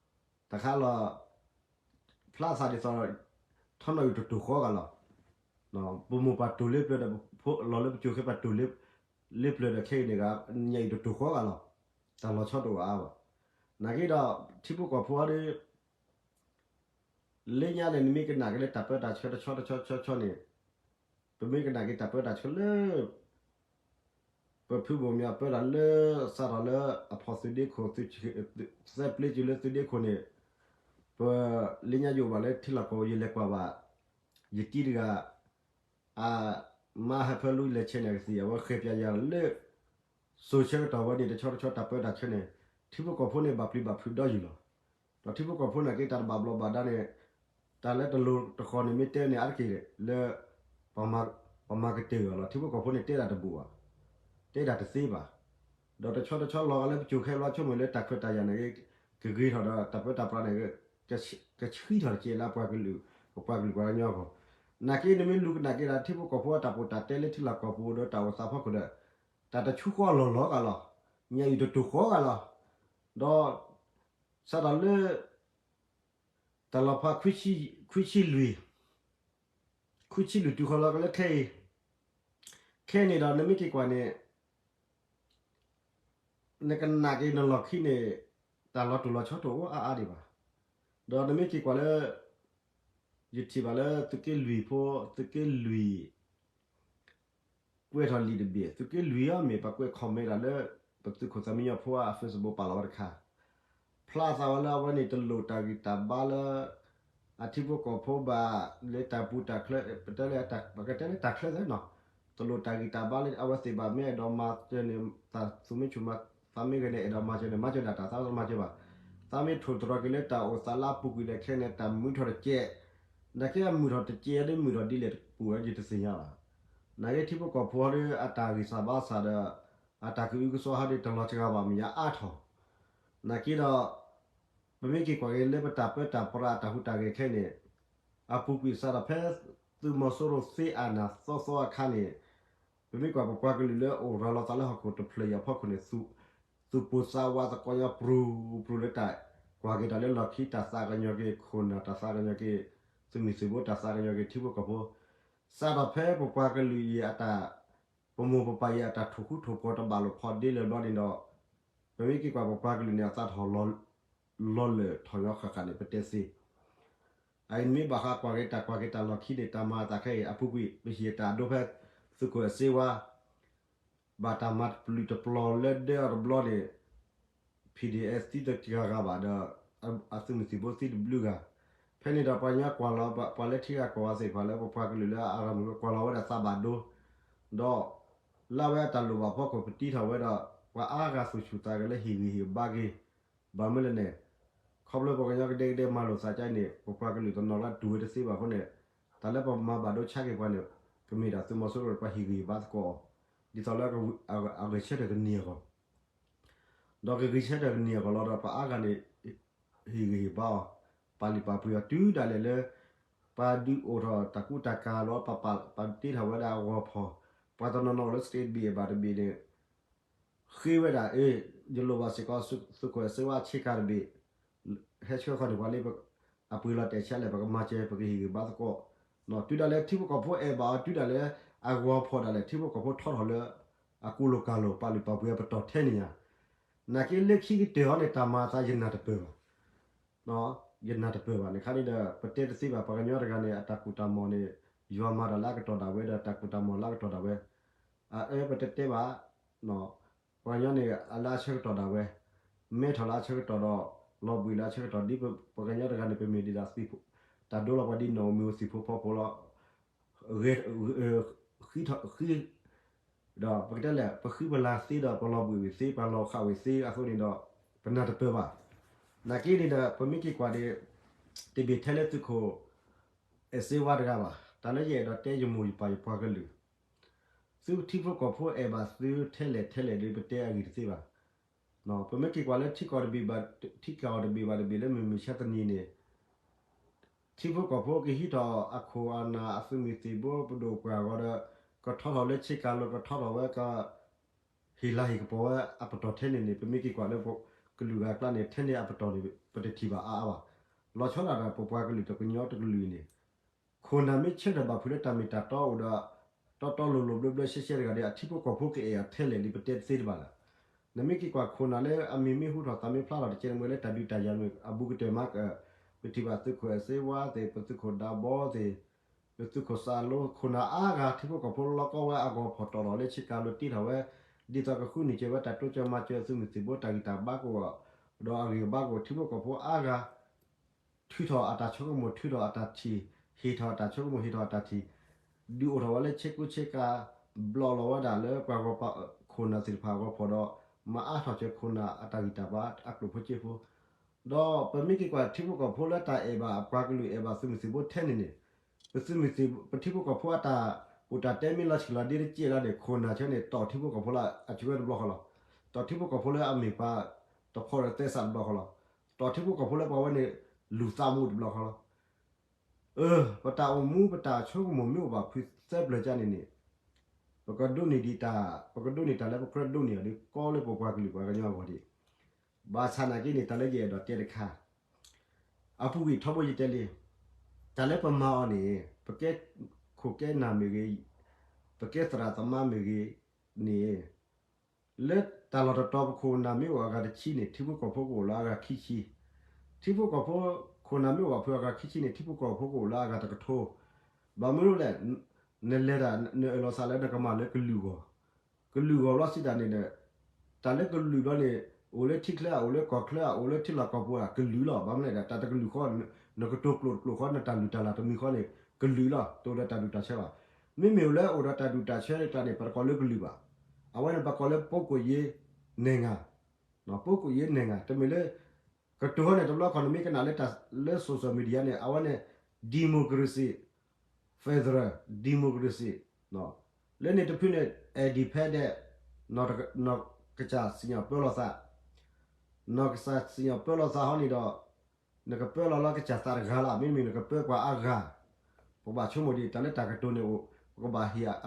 တခါလီၤ ဖျါသးဒ်သိး ထီနၣ်အုၣ်တတိာ်ဃီဂၤလီၤ. ပမိၢ်ပၢ်တိၢ်လၢပျၢၤဒီး လီၤလၢပကၠိၤခဲပှၤတိၢ်လၢပျၢၤဒီးခဲအံၤန့ၣ်ဂၤ ညၣ်အုၣ်တတိာ်ဃီဂၤလီၤ. တၢ်လီၤဆီတအိၣ်အါဘၣ်. နာ်က့ဒီး ထံဖိကီၢ်ဖိဒီး လၢညါန့ၣ် နမ့ၢ်ကနၣ်က့ၤလၢတၢ်ပၢတၢ်ဆှၢတဆီတဆီတဆီတဆီန့ၣ် ပမ့ၢ်ကနၣ်က့ၤတၢ်ပၢတၢ်ဆှၢလၢ ပဖုဘိၣ်မၠးပၢတၢ်လၢ စးထီၣ်လၢအဖီၣ်သုးဒ့ခိၣ် သၢပျ့ကၠိၤလၢသုးဒ့ခိၣ်န့ၣ် ပလၢညါယအိၣ်ဘၣ်လၢထံလီၢ်ကီၢ် ယလဲၤကွၢ်ဘၣ် ယတံၤတဂၤ အမါဟၢဖၢလူလဲၤဆဲးန့ၣ်ကသံၣ် အဝဲဃဲၤပၠးယၤလၢ စိၤဆၢကတီၢ်ဝဲန့ၣ် တဆီတဆီတၢ်ပၢတၢ်ဆှၢန့ၣ် ထံဖိကီၢ်ဖိန့ၣ်ဘၣ်ပျံၤဘၣ်ဖုးဒီးယုာ်လီၤ. ဒီးထံဖိကီၢ်ဖိနာ်က့ တၢ်တဘၣ်ဘျီးဘၣ်ဒါန့ၣ် တၢ်လၢတလိၤတဃီၤန့ၣ် မ့ၢ်တဲန့ၣ် အါတက့ၢ်လၢ ပှၤမၤကတၢၢ်အီၤလီၤ. ထံဖိကီၢ်ဖိန့ၣ်တဲဒၣ်တဘူၣ်ဘၣ်, တဲဒၣ်တသ့ဘၣ်. ဒီးတဆီတဆီလီၤဂာ်လၢပကၠိၤခဲဘျီ ဆိကမိၣ်လၢတၢ်ခွဲးတၢ်ယာ်န့ၣ် ကဂ့ၤထီၣ်ဒီးတၢ်ပၢတၢ်ပြးန့ၣ် ကဆှံထီၣ်တကဲလၢပှၤကလုာ် ပပှၤကလုာ်ပှၤကညီအဂီၢ်. နာ်က့နမ့ၢ်လူၤကနၣ်က့ၤဒီး ထံဖိကီၢ်ဖိအတၢ်ပီးတၢ်တဲလၢထံလီၢ်ကီၢ်ပူၤဒီးတၢ်အိၣ်သးဖီခိၣ်ဒီး တၢ်တဆူဃီလီၢ်လီၤဂာ်လီၤ. ညၣ်အုၣ်တတိာ်ဃီဂာ်လီၤ. ဒီး စးထီၣ်လၢ တၢ်လီၤဖး ခွံဆံလွံၢ်, ခွံဆံလွံၢ်တုၤဃီလီၤကလၢခဲအံၤ, ခဲအံၤန့ၣ်ဒီး နမ့ၢ်က့ၤကွၢ်န့ၣ် နကနၣ်က့ၤနလီၢ်ခံန့ၣ် တၢ်လီၤတိၢ်လီၤဆီတအိၣ်အါအါဒံးဘၣ်. ဒီးနမ့ၢ်က့ၤကွၢ်လၢ ယထံၣ်ဘၣ်လၢသုးက့လွံၢ်ဖိ, သုးက့လွံၢ် ကွဲးထီၣ်လံာ်တဘ့ၣ်, သုးက့လွံၢ်အံၤမ့ၢ် ပှၤကွဲး comment တၢ်လၢ ပသုးခိၣ်သးမံညီဖိအ Facebook ပာ်လီၤဝဲတခါ, ဖျါသးဝဲလၢအဝဲန့ၣ် တလိၣ်တၢ်ဂံၢ်တၢ်ဘါလၢ အထံဖိကီၢ်ဖိဘၣ်, လၢတၢ်ပူၤတၢ်ချၢ, ပတဲလၢ, ပကတဲလၢတၢ်ချၢသ့နီၤ, တလိၣ်တၢ်ဂံၢ်တၢ်ဘါလၢအဝဲသ့ၣ်ဘၣ်, မ့ၢ်အဲၣ်ဒိးမၤစၢၤန့ၣ် တၢ်သူၣ်မ့ၢ်ဆူၣ်မၤ, သးမ့ၢ်ဂ့ၤန့ၣ် အဲၣ်ဒိးမၤစၢၤန့ၣ် မၤစၢၤဒၣ်တၢ်, သးမၤစၢၤဘၣ်, သးမ့ၢ်ထိၣ်သတြီၤက့ၤလၢတၢ်အိၣ်သးလၢအပူၤကွံာ်ဒီးခဲန့ၣ် တၢ်မုာ်ထီၣ်တကဲး, နာ်က့အမုာ်ထီၣ်တကဲးဒီး မုာ်ထီၣ်ဒ်လဲၣ်တပူၤဝဲ ယတသ့ၣ်ညါဘၣ်. နာ်က့ထံဖိကီၢ်ဖိဟီဒီး အတၢ်ဂံၢ်စၢ်ဘါစၢ်ဒီး အတၢ်ကအုကစွါဟီဒီး တလီၤစှၤဘၣ်မ့ၢ်ညါအါထီၣ်, နာ်က့ဒီး ပမ့ၢ်က့ၤကွၢ်က့ၤလၢပတၢ်ပၢတၢ်ပြးအတၢ်ဟူးတၢ်ဂဲၤခဲအံၤန့ၣ်, အပူၤကွံာ်စးထီၣ်ဖဲ သုးမီၤစိရိၤသ့အနၢ်သီသီအခါန့ၣ်, ပမ့ၢ်ကွၢ်ပပှၤကလုာ်လၢအိၣ်ရၤလီၤသးလၢဟီၣ်ခိၣ်တဖျၢၣ်အံၤအဖီခိၣ်န့ၣ်, သူၣ်ပိၢ်သးဝးသကိးညီပြူၤပြူၤလၢတၢ်ကွၢ်က့ၤတၢ်လၢလီၢ်ခံတၢ်သးကညီၤက့ၤ, ခိၣ်နၢ်တၢ်သးကညီၤက့ၤ, သုးမုၢ်သံၣ်ဘိတၢ်သးကညီၤက့ၤ ထံဖိကီၢ်ဖိ, စးထီၣ်ဖဲပပှၤကလုာ်အံၤအတၢ် ပမိၢ်ပပၢ်အံၤအတၢ်ထိၣ်ဃူထိၣ်ဖိးတဘၣ်လိာ်ဖိးဒ့လၢၤဘျီန့ၣ်ဒီး, ပမ့ၢ်က့ၤကွၢ်ပပှၤကလုာ်န့ၣ် အသးထီၣ်လီၤလၢာ်ထီၣ်ညီဃၣ်ဃၣ်န့ၣ် ပတဲသ့. အအံၤမ့ၢ်ဘၣ်ဃးကွၢ်က့ၤတၢ်ကွၢ်က့ၤတၢ်လီၢ်ခံန့ၣ် တၢ်မၤအသးခဲအံၤ အပူၤကွံာ် ပဟံၣ်တၢ်အဒိဖဲ သုးခိၣ်အဲၣ်စ့ဝါ ဘၣ်တၢ်မၤတပျုာ်တပျီၤလၢဒဲအီၤတဘျီန့ၣ် ဖံၣ်ဒ့ၣ်အဲၣ်သံတဂၤဂၤဘၣ်ဒီး အသုးမုၢ်သံၣ်ဘိသံတဘျုးဂၤ, ဖဲန့ၣ်ဒီးပှၤကညီကွၢ်လီၤ ပှၤလၢထံဂၤကီၢ်ဂၤသ့ၣ်တဖၣ်လၢပပှၤကလုာ်လၢအရၤမုၣ်ကွၢ်လီၤဝဲဒၣ်သးဘၣ်ဒိ, ဒီး လၢအဝဲအတၢ်လိၣ်ဘၣ်ဖီခိၣ်ပတံထီၣ်ဝဲဒီး ပှၤအါဂၤသူၣ်ဆူၣ်သးဂဲၤလၢဟ့ၣ်ဂံၢ်ဟ့ၣ်ဘါက့ၤ, ဘၣ်မနုၤလဲၣ်န့ၣ်, ခီဖျိပှၤကညီကဒဲကဒဲမၤလိာ်သးကါအံၤန့ၣ် ပပှၤကလုာ်တနီၤလၢတူၢ်ဝဲတသ့ဘၣ်အဃိန့ၣ်, တၢ်လၢပမၤဘၣ်ဒိဆါက့ၤပှၤန့ၣ် ကမ့ၢ်ဒၣ်သုးမီၤစိရိၤန့ၣ် ပှၤဟ့ၣ်ဂံၢ်ဟ့ၣ်ဘါသကိးအီၤ, ဒ်သိးလၢအဂဲၤဆၢထၢၣ်ကန့ၢ်အဂီၢ် ဒီးကဂံၢ်ဆၢထၢၣ်ကန့ၢ်အဂီၢ်လီၤဒီး ပှၤအါဂၤန့ၣ် ဟ့ၣ်ဂံၢ်ဟ့ၣ်ဘါအီၤ, ပာ်လုၢ်ပာ်ပှ့ၤအီၤ တုၤဒၣ်လဲာ်လၢ ပှၤဒုးအိၣ်ထီၣ်တၢ်ကူတၢ်ကၤလီၤ ပှၤတ့ထီၣ်ဝဲဒၣ်အဂီၤဖီၣ်, ပှၤတနီၤနီၤအိၣ်လၢ state တဘ့ၣ်ဘၣ်တဘ့ၣ်န့ၣ် ဃ့ဝဲဒၣ် အ့ ယလိၣ်ဘၣ်စ့ၢ်ကီး သုးခိၣ်အဲၣ်စ့ဝါအဆ့ကၤတဘ့ၣ် ဟဲဆှၢဃီၤန့ၢ်ပှၤလၢ အပှ့ၤလီၤတဲာ်ဆါလဲၣ် ပကမၤစၢၤ ပကဟ့ၣ်ဂံၢ်ဘါသကိး, တုၤဒၣ်လဲာ်ထံဖိကီၢ်ဖိအဲၣ်ဘၣ်အီၤ တုၤဒၣ်လဲာ်အဂီၤဖီၣ်ဒၣ်လဲာ် ထံဖိကီၢ်ဖိထီထီၣ်လၢ အကူလိာ်ကၤလိာ် ပာ်လုၢ်ပာ်ပှ့ၤအပတီၢ်ထဲန့ၣ်ညါ, နာ်က့လၢခံကတၢၢ်အီၤန့ၣ် တၢ်မၤအသးယနာ်တပၢၢ်ဘၣ် ယနာ်တပၢၢ်ဘၣ်န့ၣ်ခါန့ၣ်ဒီး ပတဲတသ့ဘၣ် ပှၤကညီတဂၤန့ၣ် အတၢ်ကူၣ်တၢ်မီၢ်န့ၣ် ယွၤမၤတၢ်လၢအကတီၢ်ဒၣ်ဝဲဒီး တၢ်ကူၣ်တၢ်မီၢ်လၢအကတီၢ်ဒၣ်ဝဲ, အအၢ ပတတဲဘၣ်, ပှၤကညီန့ၣ် အလၢအဆၢကတီၢ်ဒၣ်ဝဲ, မဲထီၣ်လၢအဆၢကတီၢ်ဒီး လီၤဘှံးလၢအဆၢကတီၢ် ဒ်ပှၤကညီတဂၤန့ၣ် ပမ့ၢ်ဒ်ဒၣ်သံၣ်ဖိ, တၢ်ဒိလီၤပှၤဒ်နီၣ်ဧိၤမ့ၣ်ဧိၤသံၣ်ဖိဖီဖိလီၤ ဃံထီၣ်ဃံ ဒီးပကတဲလဲၣ် ပဃံပလၤသ့ဒီး ပလီၤဘှံးဝံၤသ့ ပလီၤဃာ်ဝံၤသ့အသိးန့ၣ်ဒီး ပနာ်တပၢၢ်ဘၣ်. နာ်က့န့ၣ်ဒီး ပမ့ၢ်က့ၤကွၢ်ဒီး တဘ့ၣ်ထဲလၢသုးခိၣ်အဲၣ်စ့ဝါတဂၤဘၣ်. တၢ်လၢယအဲၣ်ဒိးတဲယမိၢ်ယပၢ်ယပှၤကလုာ် သုထံဖိကီၢ်ဖိအဲၣ်ဘၣ်သုထဲလဲၣ်ထဲလဲၣ်ဒီး ပတဲအဂ့ၢ်တသ့ဘၣ်. ပမ့ၢ်က့ၤကွၢ်လၢထံကီၢ်တဘ့ၣ်ဘၣ်, ထံကီၢ်တဘ့ၣ်ဘၣ်တဘ့ၣ်လၢမုၢ်မဆါတနံၤန့ၣ် ထံဖိကီၢ်ဖိကဟံးထီၣ်အခိၣ်အနၢ်အသုးမုၢ်သံၣ်ဘိပဒိၣ်ပှၢ်အဂီၢ်ဒီး ကထီထီၣ်လၢဆ့ကၤလိၤ ကထီထီၣ်ဝဲက ဟ့ၣ်လၤဟ့ၣ်ကပီၤဝဲအပတီၢ်ထဲန့ၣ်န့ၣ် ပမ့ၢ်က့ၤကွၢ်လၢကလုာ်ဂၤအကျါန့ၣ် ထဲန့ၣ်အပတီၢ်န့ၣ် ပတထံၣ်ဘၣ်အါအါဘၣ်. လီၤဆီဒၣ်တၢ်ပပှၤကလုာ်တကညီတကလုာ်အံၤန့ၣ် ခိၣ်နၢ်မ့ၢ်ဆၢထၢၣ်ဘၣ်ဖုးလၢတၢ်မ့ၢ်တၢ်တီအိၣ်ဒီး တီတီလိၤလိၤဘျၢဘျၢရှဲရှဲတဂၤဒီး အထံဖိကီၢ်ဖိကအဲၣ်အီၤထဲလဲၣ်လံ ပတဲတသ့တဘၣ်လၢၤ. နမ့ၢ်က့ၤကွၢ်ခိၣ်နၢ်လၢအမံၤမ့ၢ်ဟူထီၣ်သးမ့ၢ်ဖျါထီၣ်တကဲန့ၣ် မ့ၢ်လၢတၢ်ဒုးတၢ်ယၤမ့ၢ်အဘူးကတၢၢ်မး, ပထံၣ်ဘၣ်သုးခိၣ်အဲၣ်စ့ဝါသ့ၣ်, ပသုးခိၣ်ဒးဘီသ့ၣ်, ပသုးခိၣ်စးလိ ခိၣ်နၢ်အါဂၤ ထံဖိကီၢ်ဖိလီၤကီဝဲအဂီၤဖီၣ်တီၢ်ထီၣ်လၢဆ့ကၤလိၤတ့ထီၣ်ဝဲ, ဒ်သိးကဃုနုာ်စၢၤဝဲတၢ်တိစၢၤမၤစၢၤသုးမုၢ်သံၣ်ဘိတၢ်ဂံၢ်တၢ်ဘါကအိၣ်, ဒီးအဂံၢ်အဘါကအိၣ် ထံဖိကီၢ်ဖိအါဂၤ ထုးထီၣ်အတၢ်ဆိကမိၣ် ထုးထီၣ်အတၢ်ထံၣ်, ဟ့ၣ်ထီၣ်အတၢ်ဆိကမိၣ် ဟ့ၣ်ထီၣ်အတၢ်ထံၣ်, ဒုးအိၣ်ထီၣ်ဝဲလၢဆ့ကူဆ့ကၤ, ဘျီလီၤဝဲဒၣ်လၢပှၤဂီၢ်ပှၤခိၣ်နၢ်သ့ၣ်တဖၣ်အဂီၤဖီၣ်ဒီး မၤအါထီၣ်စၢၤခိၣ်နၢ်အတၢ်ဂံၢ်တၢ်ဘါအကျိၣ်ဖိစ့ဖိ ဒီးပမ့ၢ်က့ၤကွၢ်ထံဖိကီၢ်ဖိလၢတၢ်အဲၣ်ဘၣ်အပှၤကလုာ် အဲၣ်ဘၣ်သုးမုၢ်သံၣ်ဘိထဲန့ၣ်န့ၣ်, ပသုးမုၢ်သံၣ် ပထံဖိကီၢ်ဖိအတၢ်အိၣ်တၢ်တဲမ့ၢ်လီၤဆံးလီၤဒ့တကဲလီၤန့ၣ် ခိၣ်နၢ်ဆၢန့ၣ် တီၢ်ထံဖိကီၢ်ဖိလၢအဆၢဝဲတဘျီဃီလီၤ. တီၢ်ထံဖိကီၢ်ဖိလၢအမ့ၢ်ပှၤတဖီၣ်ဒီးသဲစးတဘျီဃီလီၤ. တီၢ်ထံဖိကီၢ်ဖိလၢပှၤဝဲန့ၣ် လူၤသးမူတဘျီဃီလီၤ. အၢ ပတၢ်အိၣ်မူ ပတၢ်ဆိကမိၣ်မ့ၢ်အိၣ်ဘၣ်ဖုးသၢပျၢၤကါန့ၣ်န့ၣ်, ပကဒိးန့ၢ်ဒံးတၢ်, ပကဒိးန့ၢ်တၢ်လၢပကြၢးဒိးန့ၢ်အီၤဒီး ကီလၢပပှၤကလုာ်ပှၤကညီအဂီၢ်ဒံး. ဘၣ်ဆၣ်နာ်က့န့ၣ် တၢ်လၢယအဲၣ်ဒိးတဲတခါ, အပူၤကွံာ်ထီဘိယတဲလံ, တၢ်လၢပမၤအီၤန့ၣ် ပကဲခိၣ်ကဲနၢ်မ့ၢ်ဂ့ၤ, ပကဲသရၣ်သမါမ့ၢ်ဂ့ၤန့ၣ်, လၢတၢ်လီၢ်တတီၤပခိၣ်နၢ်မ့ၢ်အိၣ်အဂၤတဆံန့ၣ် ထံဖိကီၢ်ဖိကအိၣ်လၢအဂၤခံဆံ, ထံဖိကီၢ်ဖိ ခိၣ်နၢ်မ့ၢ်အိၣ်ဘၣ်ဖုးအဂၤခံဆံန့ၣ် ထံဖိကီၢ်ဖိကအိၣ်လၢအဂၤတကထိ, ဘၣ်မနုၤလဲၣ်, နလဲၤတၢ် နအၢၣ်လီၤသးလၢနကမၤလၢကလုာ်ဂီၢ်, ကလုာ်ဂီၢ်ဘျီစံးတၢ်န့ၣ်ဒီး တၢ်လၢကလုာ်ဘျီန့ၣ် အိၣ်လၢထံချၢ အိၣ်လၢကီၢ်ချၢ အိၣ်လၢထံလီၢ်ကီၢ်ပူၤ ကလုာ်လီၤ. ဘၣ်မနုၤလဲၣ်ဒီး တၢ်တကလုာ်ဃီ နကတိၤကျိာ်တကျိာ်ဃီ နတၢ်လုၢ်တၢ်လၢ်တမံၤဃီန့ၣ် ကလုာ်လီၤ, တအိၣ်ဒီးတၢ်ဒူၣ်တၢ်ဆၢဘၣ်. မ့မ့ၢ်အိၣ်လၢအိၣ်ဒီးတၢ်ဒူၣ်တၢ်ဆၢတၢ်န့ၣ် ပတကိးလၢကလုာ်ဘၣ်. အဝဲန့ၣ်ပကိးလၢ ပုဂ္ဂိုလ်ရေး နိုင်ငံ, ပုဂ္ဂိုလ်ရေး နိုင်ငံ, တမ့ၢ်လၢ ကတိၤဟီန့ၣ် တဘျီခီန့ၣ် မ့ၢ်ကနၣ်လၢ လၢ social media န့ၣ် အဝဲန့ၣ် democracy, federal democracy လၢန့ၣ်တဖုန့ၣ် independent, နီၢ်ကစၢ်စံၣ်ညီၣ်ပၢလီၤသး, နီၢ်ကစၢ်စံၣ်ညီၣ်ပၢလီၤသးဟီန့ၣ်ဒီး နကပၢလီၤလၢကစၢ်သးတဂၤလီၤ, မ့မ့ၢ်နကပၢပှၤအါဂၤ, ပဘၣ်ဆိကမိၣ်ဒံး တၢ်လၢတၢ်ကတိၤန့ၣ်အိၣ် ပကဘၣ်ဟ့ၣ်,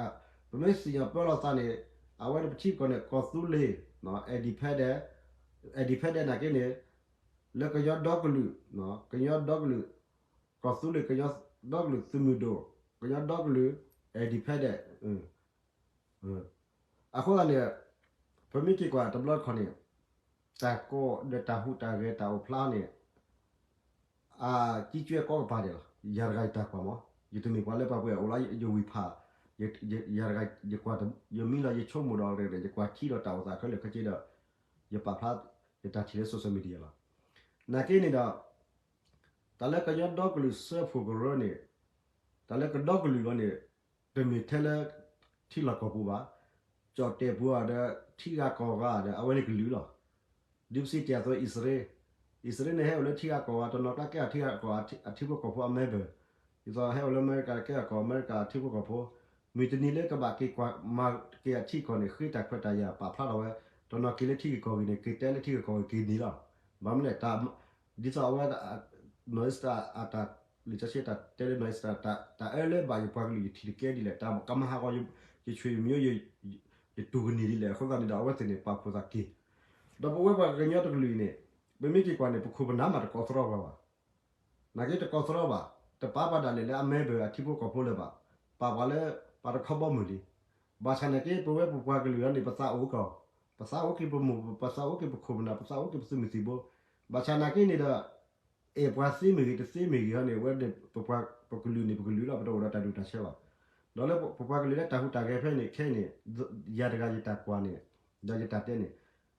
ပမ့ၢ်စံၣ်ညီၣ်ပၢလီၤသးန့ၣ် အဝဲန့ၣ်ပထံပကီၢ်န့ၣ် ကီၢ်သူလ့ၤ independent, independent နာ်က့န့ၣ် လၢကညီဒီကလုာ်, ကညီဒီကလုာ်, ကီၢ်သူလ့ၤ ကညီဒီကလုာ်သုးမုၢ်ဒိၣ်, ကညီဒီကလုာ် independent အဃိသတးန့ၣ် ပမ့ၢ်က့ၤကွၢ်တဘျီတခီန့ၣ် တၢ်ကိးဒီးတၢ်ဟူးတၢ်ဂဲၤတၢ်အိၣ်ဖျါန့ၣ် အကံကၢကိးကပၤဒဲးလီၤ. ယၤတဂၤယတၢ်ကွၢ်မး, ယတမ့ၢ်ပှၤလၢပှၤပှဲၤအိၣ်လီၤယဝံၤဖး, ယၤတဂၤယကွၢ်, ယမံလီၤယဆိကမိၣ်ဒီး ယကွၢ်ထံဒီးတၢ်အိၣ်သးခဲလၢာ်ခဲဆ့ဒီး ယပာ်ဖျါယတၢ်ထံၣ်လၢ social media လီၤ. နာ်က့န့ၣ်ဒီး တၢ်လၢကညီဒီကလုာ်စၢဖှိၣ်ကရၢန့ၣ် တၢ်လၢကဒီကလုာ်လီၤန့ၣ် တမ့ၢ်ထဲလၢ ထံလီၢ်ကီၢ်ပူၤဘၣ်, ကၠီၣ်တဲၣ်ပူၤဧါဒီး ထံဂၤကီၢ်ဂၤဒီး အဝဲန့ၣ်ကလုာ်လီၤ. ဒ်ပစံးတ့ၢ်အသိး အံၣ်စရ့လး, အံၣ်စရ့လးန့ၣ် ဟဲအိၣ်လၢထံဂၤကီၢ်ဂၤ တနီၤကျါကဲအီၤထံဂၤကီၢ်ဂၤအထံဖိကီၢ်ဖိအမဲဘၢၣ်, ဒ်သိးဟဲအိၣ်လၢအမဲရကၤ ကဲအီၤကီၢ်အမဲရကၤအထံဖိကီၢ်ဖိ, မုၢ်တနံၤလၢကဘၣ်က့ၤကွၢ်မၤက့ၤအထံကီၢ်န့ၣ် ဃ့တၢ်ခွဲးတၢ်ယာ်ပာ်ဖျါထီၣ်ဝဲ, တနီၤက့ၤလၢထံဂၤကီၢ်ဂၤန့ၣ် က့ၤတဲလၢထံဂၤကီၢ်ဂၤက့ၤန့ၣ်လီၤ. ဘၣ်မနုၤလဲၣ် ဒ်သိးအဝဲ နီၢ်အ့စတၢ်အတၢ် လံာ်စီဆှံတၢ်တဲလၢနီၢ်အ့စတၢ် တၢ်အၢလၢဘၣ်ယပှၤကလုာ်ယထံၣ်တကဲဒ်လဲၣ်, တၢ်ကမၤဟးဂီၤယဆွေမျိုး ယတူၢ်ကန့ၢ်ဒ်လဲၣ်, အဃိသတးန့ၣ်ဒီး အဝဲသ့ၣ်န့ၣ်ပာ်ဖှိၣ်သးက့ၤ, ဒီးပဝဲပှၤကညီတကလုာ်အံၤန့ၣ် ပမ့ၢ်က့ၤကွၢ်န့ၣ် ပခိၣ်ပနၢ်မးတကိးသရီပှၤဘၣ်. နာ်က့တကိးသရီဘၣ်, တပာ်ပှၤဒၣ်လဲာ်လၢအမဲဘၢၣ်အထံဖိကီၢ်ဖိလၢၤဘၣ်, ပာ်ပှၤလၢ ပှၤတခီဘီမုၢ်လံ. ဘၣ်ဆၣ်နာ်က့ ပဝဲပပှၤကလုာ်အံၤန့ၣ် ပသးအိၣ်ကီး, ပသးအိၣ်က့ၤပမိၢ်, ပသးအိၣ်က့ၤပခိၣ်ပနၢ်, ပသးအိၣ်က့ၤပသုးမုၢ်သံၣ်ဘိ, ဘၣ်ဆၣ်နာ်က့န့ၣ်ဒီး အဲၣ်ပှၤသ့မ့ၢ်ဂ့ၤ တသ့မ့ၢ်ဂ့ၤဟီန့ၣ် အဝဲန့ၣ် ပပှၤကလုာ်န့ၣ် ပကလုာ်လီၤ, ပတအိၣ်ဒီးတၢ်ဒူၣ်တၢ်ဆၢဘၣ်. ဒီးလၢပပှၤကလုာ်လၢတၢ်ဟူးတၢ်ဂဲၤဖဲန့ၣ်ခဲအံၤန့ၣ် ယၤတဂၤယတၢ်ကွၢ်န့ၣ် ဒီးယတၢ်တဲန့ၣ်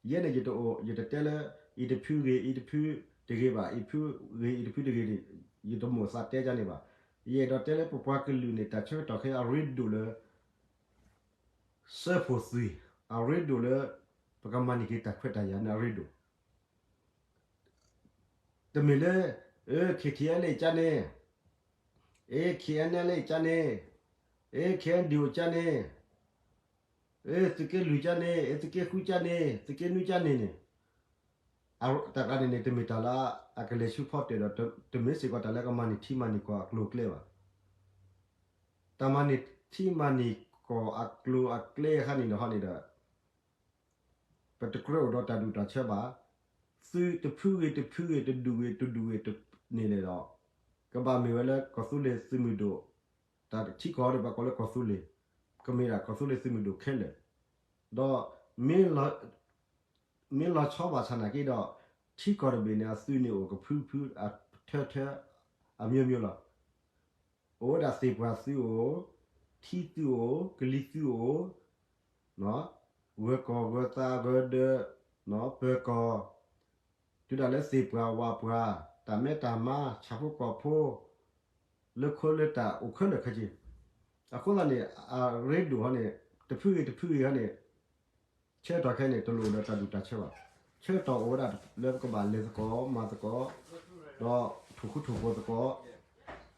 ယဲန့ၣ်ယတအိၣ် ယတတဲလၢ အံၤတဖုဂ့ၤ အံၤတဖုတဂ့ၤဘၣ်, အံၤတဖုဂ့ၤ အံၤတဖုတဂ့ၤန့ၣ် ယတမိၣ်သးတဲဒ်န့ၣ်ဘၣ်. ယအဲၣ်ဒိးတဲလၢပပှၤကလုာ်န့ၣ် တၢ်ဆၢကတီၢ်ခဲအံၤအရ့ဒိၣ်လၢ စၢဖှိၣ်သုး, အရ့ဒိၣ်လၢ ပကမၤန့ၢ်က့ၤတၢ်ခွဲးတၢ်ယာ်န့ၣ်အရ့ဒိၣ် တမ့ၢ်လၢ KTLA ကန့ၣ်, KNLA ကန့ၣ်, KNDO ကန့ၣ်, သုးက့လွံၢ်ကန့ၣ်, သုးက့ဃုကန့ၣ်, သုးက့နွံကန့ၣ်န့ၣ်, တၢ်ကျါန့ၣ်န့ၣ် တမ့ၢ်တၢ်လၢအကလဲၤဆူဖီတၢၣ်ဒီး တမ့ၢ်စ့ၢ်ကီးတၢ်လၢကမၤန့ၢ်ထံမၤန့ၢ်ကီၢ်အကျိၤအကျဲဘၣ်. တၢ်မၤန့ၢ်ထံမၤန့ၢ်ကီၢ်အကျိၤအကျဲအခါန့ၣ်ဒီးဟီန့ၣ်ဒီး ပတကြၢးအိၣ်ဒီးတၢ်ဒူၣ်တၢ်ဆၢဘၣ်. သုးတဖုဂ့ၤတဖုဂ့ၤ တဒူၣ်ဂ့ၤတဒူၣ်ဂ့ၤန့ၣ်လဲၣ်ဒီး ကဘၣ်မ့ၢ်ဝဲလၢကီၢ်သူလ့ၤသုးမုၢ်ဒိၣ်, တၢ်ထံကီၢ်ဒီးပှၤကိးလၢကီၢ်သူလ့ၤ, ကမ့ၢ်ဒၣ်ကီၢ်သူလ့ၤသုးမုၢ်ဒိၣ်ခဲလၢာ်, ဒီး မ့ၢ်လီၤဆီဘၣ်ဆၣ်နာ်က့ဒီး ထံကီၢ်တဘ့ၣ်န့ၣ် အသုးန့ၣ်အိၣ်ကဖုဖုအထၢထၢ အမျိုးမျိုးလီၤ. အိၣ်ဝဲဒၣ်သ့ၣ်ပှၢ်သုးအိၣ်, ထံသုးအိၣ်, ကလံၤသုးအိၣ်, ဂၢၤကီၢ်ဂၢၤသးဂၢၤဒၢး, ပၢၤကီၢ်, တုၤဒၣ်လၢသ့ၣ်ပှၢ်ဝၣ်ပှၢ်, တၢ်မဲတၢ်မါ ဆၣ်ဖိကီၢ်ဖိ, လၢခိလၢတၢ်အိၣ်ခဲလၢာ်ခဲဆ့, အဃိသတးန့ၣ် အရ့ဒိၣ်ဟီန့ၣ် တဖုဂ့ၤတဖုဂ့ၤဟီန့ၣ် ဆၢကတီၢ်ခဲအံၤန့ၣ် တလိၣ်အိၣ်ဒီးတၢ်ဒူၣ်တၢ်ဆၢဘၣ်. ဆၢကတီၢ်အိၣ်ဝဲဒၣ်လၢပကဘၣ်လဲၤသကိးမၤသကိး, ဒီးထိၣ်ဃူထိၣ်ဖိးသကိး,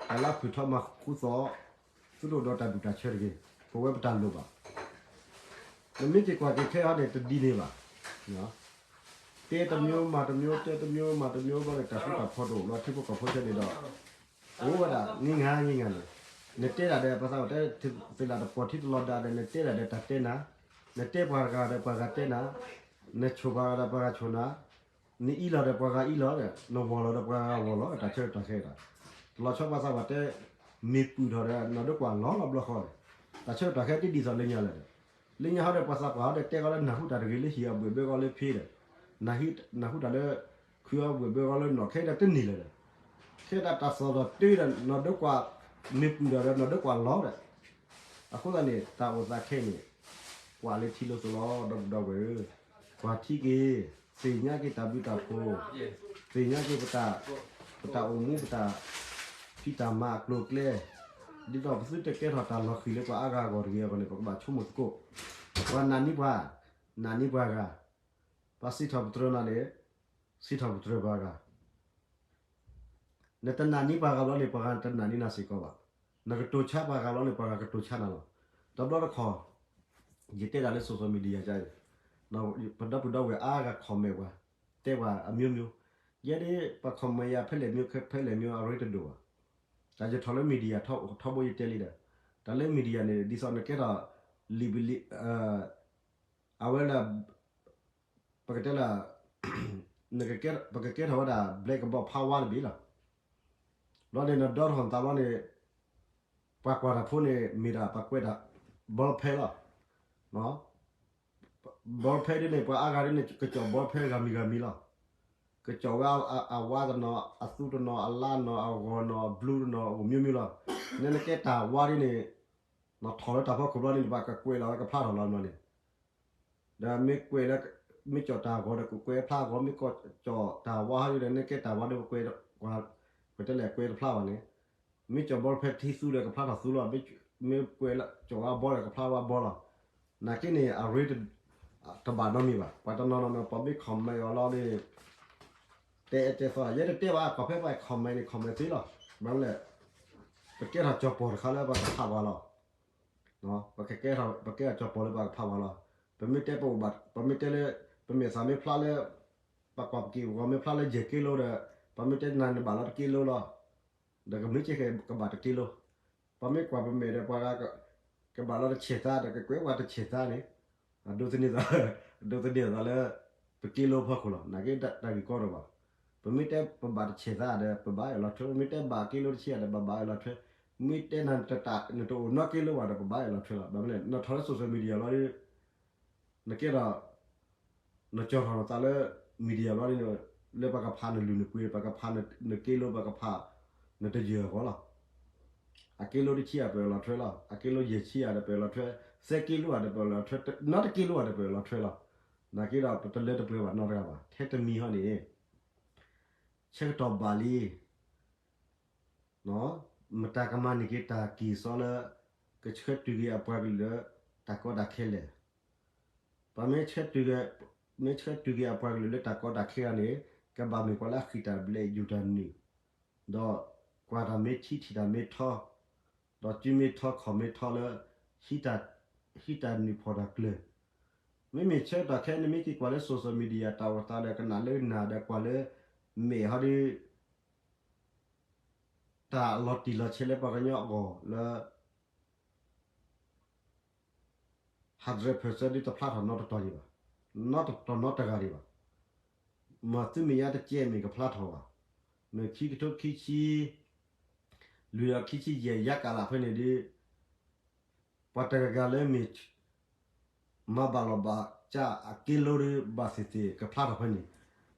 တၢ်လၢအဖုၣ်ထီၣ်မၤဃူသီး, သုတအိၣ်ဒီးတၢ်ဒူၣ်တၢ်ဆၢတဂ့ၤ, ပဝဲပတၢ်လိၣ်ဘၣ်. နမ့ၢ်က့ၤကွၢ်က့ၤခဲအံၤန့ၣ် တဒ်န့ၣ်ဘၣ်. တဲတမျိုးမၤတမျိုး တဲတမျိုးမၤတမျိုးဘျီန့ၣ် တၢ်ဃူတၢ်ဖိးတအိၣ်လၢထံဖိကီၢ်ဖိခဲအံၤန့ၣ်ဒီး အိၣ်ဝဲဒၣ် ငံၢ်ငါ်ငံၢ်ငါ်န့ၣ်, နတဲဒၣ်ဒီး ပသးအိၣ်တဲ သ့ၣ်လၣ်တပီၤထံတလီၤဒါဒီး နတဲဒၣ်ဒီးတၢ်တဲနၤ, နတဲပှၤတဂၤဒီးပှၤဂၤတဲနၤ, နဆိၣ်ပှၤဂၤဒီးပှၤဂၤဆိၣ်နၤ, နအံးလီၤဒီးပှၤဂၤအံးလီၤဒီး နဝီၤလီၤဒီးပှၤဂၤဝီၤလီၤ တၢ်ဆၢကတီၢ်ခဲအံၤဒီး တလီၤဆီဘၣ်သးပှၤတဲ မ့ၢ်ပုၢ်ထီၣ်ဒီး နီၢ်ဒိကွၢ်လီၤလီၤဘျီဃီဒီး တၢ်ဆၢကတီၢ်ခဲအံၤတဒ်သိးလၢညါလၢၤဒီး လၢညါဟီဒီးပှၤသးပှၢ်ဟီဒီးတဲကီးလၢနၢ်ဟူတၢ်တဂ့ၤလၢဟံၣ်အဘှဲၣ်ဘၢကီးလၢဖဲဒီး နၢ်ဟူတၢ်လၢ ခုအဘှဲၣ်ဘၢကီးလၢနီၢ်ခဲအံၤဒီးတန့ၢ်လၢၤဒီး ခဲဒၣ်တၢ်သီၣ်ဒီးတၢ်ဒီး နီၢ်ဒိကွၢ်မ့ၢ်ပှံၤဒီး နီၢ်ဒိကွၢ်လီၤဒီး, အဃိသတးန့ၣ် တၢ်အိၣ်သးခဲအံၤန့ၣ် ကွၢ်လၢထံလၢစိၤလီၤ ဒီပုၢ်ဒီဝဲၢ်ဧၢ, ကွၢ်ထံက့ၤ, သ့ၣ်ညါက့ၤတၢ်ဘျုးတၢ်ဖှိၣ်, သ့ၣ်ညါက့ၤ ပတၢ်အိၣ်မူ ပတၢ်ဖံးတၢ်မၤအကျိၤအကျဲ, ဒ်သိးပသုတကဲထီၣ်တၢ်လီၤဃံၤလၢပှၤအါဂၤအဂီၢ်တဂ့ၤအဂီၢ်န့ၣ် ပကဘၣ်ဆိကမိၣ်သကိး, ပှၤနာ်န့ၢ်ပှၤ, နာ်န့ၢ်ပှၤဂၤ, ပှၤစံးထီၣ်ပတြၢၤနၤန့ၣ်, စံးထီၣ်ပတြၢၤပှၤဂၤ နတနာ်န့ၢ်ပှၤဂၤဘျီန့ၣ် ပှၤဂၤတနာ်န့ၢ်နၤစ့ၢ်ကီးဘၣ်. နကတိၤဆါပှၤဂၤဘျီန့ၣ် ပှၤဂၤကတိၤဆါနၤလီၤ. တဘျီတခီၣ် ယတဲတၢ်လၢ social media ယါအံၤ, ပဒီပုၢ်ဒီဝဲၢ်အါဂၤ comment ပှၤ, တဲပှၤအမျိုးမျိုး, ယဲဒၣ်ပှၤ comment ယၤဖဲလဲၣ်မျိုး ဖဲလဲၣ်မျိုး အရ့တဒိၣ်ဘၣ်. တၢ်ယထီၣ်လၢ media ထီဘိယတဲလံဒီး, တၢ်လၢ media န့ၣ် ဒ်သိးနကဲထီၣ် လံာ်ပလံာ် အဝဲလၢ ပကတဲလၢ ပကကဲထီၣ်ဝဲဒၣ် ဘျဲးကဘီဖးဝါတဘ့ၣ်လီၤ. ဘျီန့ၣ် နဒီထီၣ်နသးဘျီန့ၣ် ပှၤကွၢ်တၢ်ဖိန့ၣ် မ့ၢ်ဒၣ်ပှၤကွဲးတၢ် ball pen လီၤ. ball pen ဒ်န့ၣ် ပှၤအါဂၤဒ်န့ၣ် ကကၠီၣ် ball pen ဂၤမံၤဂၤမံၤလီၤ. ကကၠီၣ်ဝဲအဝါတနီၤ အသူတနီၤ အလါတနီၤ အဂီၤတနီၤ အဘျူးတနီၤ အိၣ်မျိုးမျိုးလီၤ. နနကဲတၢ်ဝါဒ်န့ၣ် နထီၣ်လၢတၢ်ဖီခိၣ်ဘျီန့ၣ် နဘၣ်ကကွဲးလီၤဝဲကဖျါထီၣ်လီၤန့ၣ် ဒီးမ့ၢ်ကွဲးလၢ မ့ၢ်ကၠီၣ်တၢ်ဂီၤဒီးကကွဲးဖျါဂီၤ မ့ၢ်ကၠီၣ်တၢ်ဝါဟီဒ်ဒီး နကဲတၢ်ဝါဒီးပကွဲး ပတဲလဲၣ်ကွဲးတဖျါဘၣ်န့ၣ်, မ့ၢ်ကၠီၣ် ball pen ထံသူဒီးကဖျါထီၣ်သူလီၤ. မ့ၢ်ကွဲးလၢကၠီၣ်ဝဲအဘီဒီးကဖျါဝဲအဘီလီၤ. နာ်က့န့ၣ် အရ့ တဘၣ်နီတမံၤဘၣ်. ပှၤတနီၤနီၤန့ၣ် ပှၤမ့ၢ် comment အီၤလီၤန့ၣ် တဲတဲသီ ယဲတတဲဘၣ် ကီၢ်ဖဲပှၤ comment န့ၣ် comment သ့လီၤ. ဘၣ်မနုၤလဲၣ် ပကဲထီၣ်ကၠီၣ်ပီၢ်တခါလၢပှၤကဖးပှၤလီၤ. ပကကဲထီၣ် ပကဲထီၣ်ကၠီၣ်ပီၢ်လၢပှၤကဖးပှၤလီၤ. ပမ့ၢ်တဲပအိၣ်ဘၣ် ပမ့ၢ်တဲလၢ ပမဲာ်သးမ့ၢ်ဖျါလၢ ပှၤကွၢ်ပက့ၢ်ပဂီၤမ့ၢ်ဖျါလၢယဲၢ်က့လိဒီး ပမ့ၢ်တဲနၤနဘၣ်လီၤတက့လိလီၤ. ဒီးကမ့ၢ်ကဲကဘၣ်တက့လိ ပမ့ၢ်ကွၢ်ပမဲာ်ဒီးပှၤဂၤ ကဘၣ်လီၤတဆဲးသးဒီးကကွဲးပှၤတဆဲးသးန့ၣ် အဒိးသန့ၤသး အဒိးသန့ၤသးလၢ ပက့လိဖီခိၣ်လီၤ. နာ်က့တၢ်ဂ့ၢ်ကီတအိၣ်ဘၣ်. ပမ့ၢ်တဲပဘၣ်တဆဲးသးဒီး ပဘၣ်အဲၣ်လီၤထွဲ, ပမ့ၢ်တဲဘၣ်က့လိတဆံးဒီး ပဘၣ်အဲၣ်လီၤထွဲ, မ့ၢ်တဲနၤတတး နတအိၣ်နီတက့လိဘၣ်ဒီး ပဘၣ်အဲၣ်လီၤထွဲလီၤ. ဘၣ်မနုၤလဲၣ် နထီၣ်လၢ social media လီၤဒီး နကဲထီၣ် နကၠီၣ်ထီၣ်နသးလၢ media ဘျီန့ၣ် လၢပှၤကဖးနလုၢ်နပှ့ၤ ပှၤကဖးနက့လိ ပှၤကဖး နတယၢၢ်အဂီၢ်လီၤ. အက့လိတဆံးဧါ ပအဲၣ်လီၤထွဲလီၤ. အက့လိယဲၢ်ဆံးဧါဒီး ပအဲၣ်လီၤထွဲ, သၢက့လိဧါဒီး ပအဲၣ်လီၤထွဲ, နီတက့လိဧါဒီး ပအဲၣ်လီၤထွဲလီၤ. နာ်က့ဒီး ပတလၢတပှဲၤဘၣ်နီတဂၤဘၣ်. ထဲတမံၤဟီန့ၣ် ဆၢကတီၢ်ဘၣ်လံ မတၤကမၤန့ၢ်က့ၤတၢ်ကံၢ်စီလၢ ကဆှၢတုၤက့ၤအပှၤကလုာ်လၢ တၢ်ကီတၢ်ခဲလဲၣ်. ပမ့ၢ်ဆှၢတုၤက့ၤ မ့ၢ်ဆှၢတုၤက့ၤအပှၤကလုာ်လၢတၢ်ကီတၢ်ခဲဂၤန့ၣ် ကဘၣ်မ့ၢ်ပှၤလၢအဃံတၢ်ဘျဲးယူၤတၢ်နုာ်, ဒီးကွၢ်တၢ်မ့ၢ်ထံထံၣ်တၢ်မ့ၢ်ထီ, ဒီးစုမ့ၢ်ထီခီၣ်မ့ၢ်ထီလၢ ဟံးတၢ်နုာ်ဖီၣ်တၢ်ကျၢၤ. မ့မ့ၢ်ဆၢကတီၢ်ခဲအံၤ နမ့ၢ်က့ၤကွၢ်လၢ social media တၢ်အိၣ်သးဒီးကနၣ်လၢနၤဒီးကွၢ်လၢ မဲာ်ဟီဒီး တၢ်လီၤတံၢ်လီၤဆဲးလၢပှၤကညီအဂီၢ်လၢ hundred percent ဒ်တဖျါထီၣ်နီတတီၤဒံးဘၣ်, နီတတီၤနီတဂၤဒံးဘၣ်. မ့ၢ်သုမဲာ်ညါတကဲမ့ၢ်ကဖျါထီၣ်ဘၣ်, မ့ၢ်ခံကထိခံဆံ လွံၢ်ဒီးခံဆံယဲၢ်ယါကလးဖဲန့ၣ်ဒီး ပှၤတဂၤဂၤလၢမ့ၢ် မၤဘၣ်လီၤဘၣ်စၢ်အက့လိဒီးဘၣ်သ့ၣ်သ့ၣ်ကဖျါထီၣ်ဖဲန့ၣ်,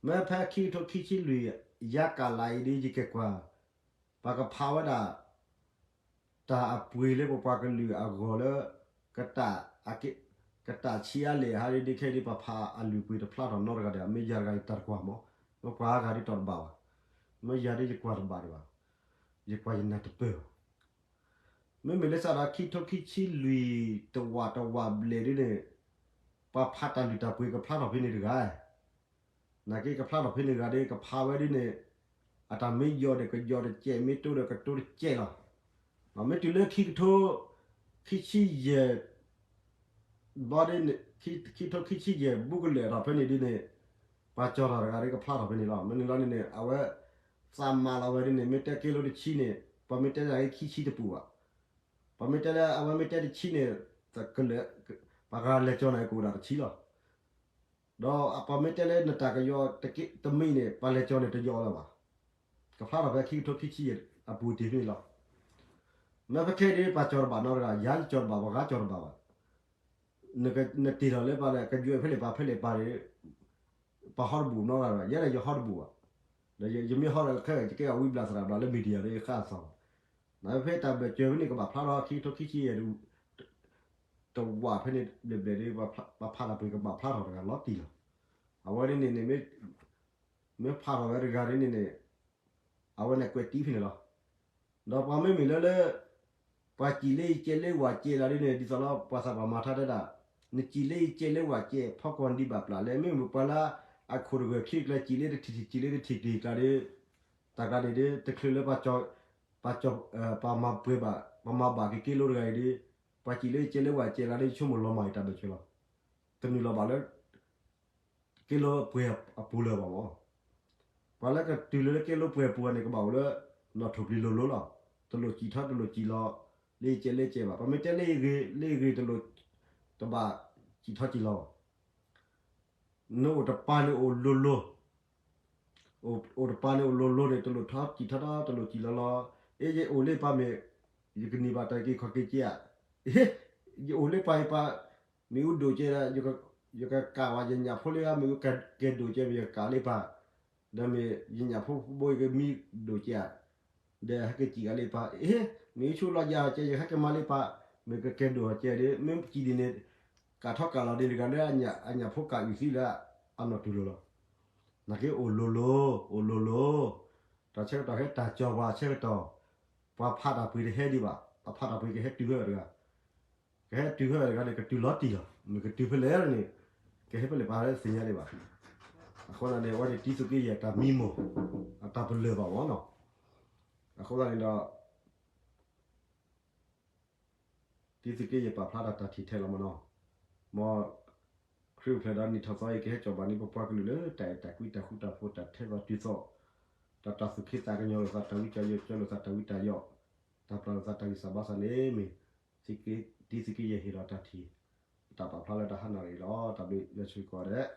မ့ၢ်ဖဲခံကထိခံဆံလွံၢ်ယါကလးအံၤဒီး ယကကွၢ် ပှၤကဖးဝဲဒၣ် တၢ်အပှ့ၤလၢပပှၤကလုာ်အဂီၢ်လၢ ကတၢ်ဆံးအါလဲၣ်ဟးဒ်ခဲအံၤဒ် ပဖးအလုၢ်အပှ့ၤတဖျါထီၣ်နီတဂၤဒီး မ့ၢ်ယၤတဂၤယတၢ်တကွၢ်မး, မ့ၢ်ပှၤအါဂၤဒ်တီၢ်တဘၣ်ဘၣ်, မ့ၢ်ယၤဒ်ယကွၢ်တဘၣ်ဒံးဘၣ်, ယကွၢ်ယနၢ်တပၢၢ်ဘၣ်. မ့မ့ၢ်လၢစးဒီးခံကထိခံဆံလွံၢ်တဝာ်တဝာ်ဘျဲၣ်ဒ်န့ၣ် ပှၤဖးတၢ်လုၢ်တၢ်ပှ့ၤကဖျါထီၣ်ဖဲန့ၣ်တဂၤ နာ်က့ကဖျါထီၣ်ဖဲန့ၣ်တဂၤဒီး ကဖးဝဲဒ်န့ၣ် အတၢ်မ့ၢ်ယီၤဒီးကယီၤတကဲး မ့ၢ်တိဒီးကတိတကဲးလီၤ. မ့ၢ်တုၤလၢခံကထိ ခံဆံယဲၢ် ဘျီဒ်န့ၣ် ခံကထိခံဆံယဲၢ်ဘူးကလၢာ်ထီၣ်ဖဲန့ၣ်ဒ်န့ၣ် ပှၤကၠီၣ်တၢ်တဂၤဒီးကဖျါထီၣ်ဖဲန့ၣ်လီၤ. မ့ၢ်န့ၣ်လီၤန့ၣ်န့ၣ် အဝဲ သးမၤလီၤဝဲဒ်န့ၣ် မ့ၢ်တဲက့လိတဆံန့ၣ် ပှၤမ့ၢ်တဲဒၣ်အံၤခံဆံတပူၤဘၣ်. ပှၤမ့ၢ်တဲလၢအဝဲမ့ၢ်တဲတဆံန့ၣ် ကလၢာ် ပှၤဂၤလဲၤကၠီၣ်န့ၣ်ကအိၣ်ဒၣ်တဆံလီၤ. ဒီးပှၤမ့ၢ်တဲလၢနတၢ်ကယီၤတမံၤန့ၣ် ပှၤလဲၤကၠီၣ်န့ၣ်တယီၤလၢၤဘၣ်. ကဖျါထီၣ်ဖဲခံကထိခံဆံယဲၢ်အပူၤတ့ၢ်ဖဲန့ၣ်လီၤ. မ့ၢ်ဖဲခဲအံၤဒ်ပှၤကၠီၣ်တဘၣ်နီတဂၤ ယၤယကၠီၣ်တဘၣ် ပှၤဂၤကၠီၣ်တဘၣ်ဘၣ်. နတ့ၢ်လီၤလၢပှၤလၢကယွဲၢ်ဖဲလဲၣ်ပှၤဖဲလဲၣ်ပှၤန့ၣ် ပှၤဟီတဘူးနီတဂၤဘၣ် ယဲဒၣ်ယဟီတဘူးဘၣ်. ဒီးယမ့ၢ်ဟီဒီးခဲ ယကဲအီၤဝံဘျးသရၣ်ဘျးလၢ media ဒီးယဃၣ်အသီ, နဖဲတၢ်ဘၢၣ်စၢၤဖဲန့ၣ် ကဘၣ်ဖျါထီၣ်ခံကထိခံဆံယဲၢ် တဝာ်ဖဲန့ၣ်ဘျဲၣ်ဘျဲၣ်ဒီး ပှၤဖးတၢ်ပှ့ၤကဘၣ်ဖျါထီၣ်တဂၤလီၤတံၢ်လီၤ. အဝဲန့ၣ်န့ၣ် မ့ၢ်ဖးထီၣ်ဝဲတဂၤန့ၣ်န့ၣ် အဝဲန့ၣ်ကွဲးတံၢ်ဖဲန့ၣ်လီၤ. ဒီးပှၤမ့မ့ၢ်လၢလၢ ပှၤစံးလၢယကဲလၢဝၤကဲလီၤဒ်န့ၣ် ဒ်သိးလၢပှၤသးပှၢ်မၤထါတဲဒၣ်, နစံးလၢယကဲလၢဝၤကဲ ဖီကွီၢ်ဒံးဘၣ်ပျၢ်လဲၣ်, မ့မ့ၢ်ပှၤလၢအခိၣ်တဂၢၢ်ချံကျါ စံးလၢတထံၣ်ထံၣ် စံးလၢတထံၣ်တထံၣ်ကျါဒီး တၢ်ကျါန့ၣ်ဒီး တချုးလၢ ပှၤမၤပှဲၤဘၣ် ပှၤမၤဘၣ်က့ၤက့လိတဂၤအံၤဒီး ပှၤစံးလၢယကဲလၢဝၤကဲလီၤဒီး ယဆိကမိၣ်လီၤမၢ်အံၤတၢ်ဘၢၣ်စၢၤလီၤ. တနုာ်လီၤဘၣ်လၢ ကဲလိပှဲၤအပူၤလၢၤဘၣ်မၢ်. ပှၤလၢကတုၤလၢကဲလိပှဲၤအပူၤန့ၣ် ကဘၣ်အိၣ်လၢ နီၣ်ထိၣ်ပျံၤလိၤလိၤလီၤ. တလိၣ်စံးထီၣ်တလိၣ်စံးလီၤ လၢယကဲလၢကဲဘၣ်. ပမ့ၢ်တဲလၢယဂ့ၤ လၢယဂ့ၤတလိၣ် တဘၣ်စံးထီၣ်စံးလီၤဘၣ်. နအိၣ်တပၤန့ၣ်အိၣ်လိၤလိၤ အိၣ်တပၤန့ၣ်အိၣ်လိၤလိၤန့ၣ် တလိၣ်ထီၣ်စံးထီၣ်တၢ် တလိၣ်စံးလီၤလီၤ. အ့ ယအိၣ်လၢပၤမ့ၢ် ယကန့ၢ်ဘၣ်တၢ်က့ၤခီၣ်က့ၤက့ဧါ. ယအိၣ်လၢပၤယပၤ မ့ၣ်အူဒိၣ်ကဲဒီး ယကကးဝဲယညၣ်ဖိလၢဧါ မ့ၣ်အူကဲဒိၣ်ကဲ မ့ၢ်ယကကးလၢပၤ, ဒီးမ့ၢ်ယညၣ်ဖိဘိယကမံဒိၣ်ကဲဧါ. ဒီးဟဲက့ၤစံးဂၤလၢပၤ အ့ မ့ၣ်အူဆူလီၤယၤကဲ ယဟဲက့ၤမၤလၢပၤ, မ့ၢ်ကကဲဒိၣ်ကဲဒီး မ့ၢ်စံးဒ်န့ၣ် ကးထီၣ်ကးလီၤဒ်တဂၤလၢအညၣ်ဖိကအုၣ်သံလၢအနီၢ်တူၢ်လိၤလီၤ. နာ်က့အိၣ်လိၤလိၤ အိၣ်လိၤလိၤ, တၢ်ဆၢကတီၢ်ဟဲတၢ်ကီၤပှၤဆၢကတီၢ်, ပှၤဖးတၢ်ပှ့ၤတဟဲဒံးဘၣ်, ပှၤဖးတၢ်ပှ့ၤကဟဲတုၤဖဲအံၤတဂၤ, ကဟဲတုၤဖဲအံၤတဂၤန့ၣ် ကတုၤလီၤတံၢ်လီၤ. မ့ၢ်ကတုၤဖဲလဲၣ်န့ၣ် ကဟဲဖဲလဲၣ်ပှၤသ့ၣ်ညါဒံးဘၣ်. အဃိသတးန့ၣ် အဝဲန့ၣ်တံၤသကိးယဲၢ်တၢ်မံမီၢ် အတၢ်ပလၢၢ်ဘၣ်မၢ်နီၤ. အဃိသတးန့ၣ်ဒီး တံၤသကိးယဲၢ်ပာ်ဖျါတၢ်တၢ်ထံၣ်ထဲလီၤမၢ်နီၤ. မ်ခရံာ်အိၣ်ဖျဲၣ်ဒီးနံၣ်ထီၣ်သီအံၤ ကဟဲကၠီၣ်ဘၣ်န့ၢ်ပပှၤကလုာ်လၢတၢ်အဲၣ်တၢ်ကွံ တၢ်ဃူတၢ်ဖိး တၢ်ထဲသိးတုၤသိး, တၢ်သူၣ်က့သးကညီၤလိာ်သး တၢ်ဝံတၢ်ယိး ကၠီလိာ်သးတၢ်ဝံတၢ်ယိး, တၢ်ပျၢ်လိာ်သးတၢ်ဂံၢ်စၢ်ဘါစၢ်န့ၣ်မ့ၢ် တံၤသကိးယဲၢ်ဟ့ၣ်လီၤတၢ်ထံၣ် တၢ်ပာ်ဖျါလၢတၢ်ဟါနၣ်ရံၣ်လီၤ. တၢ်ဘျုးယွၤဆိၣ်ဂ့ၤကိးဂၤဒဲး.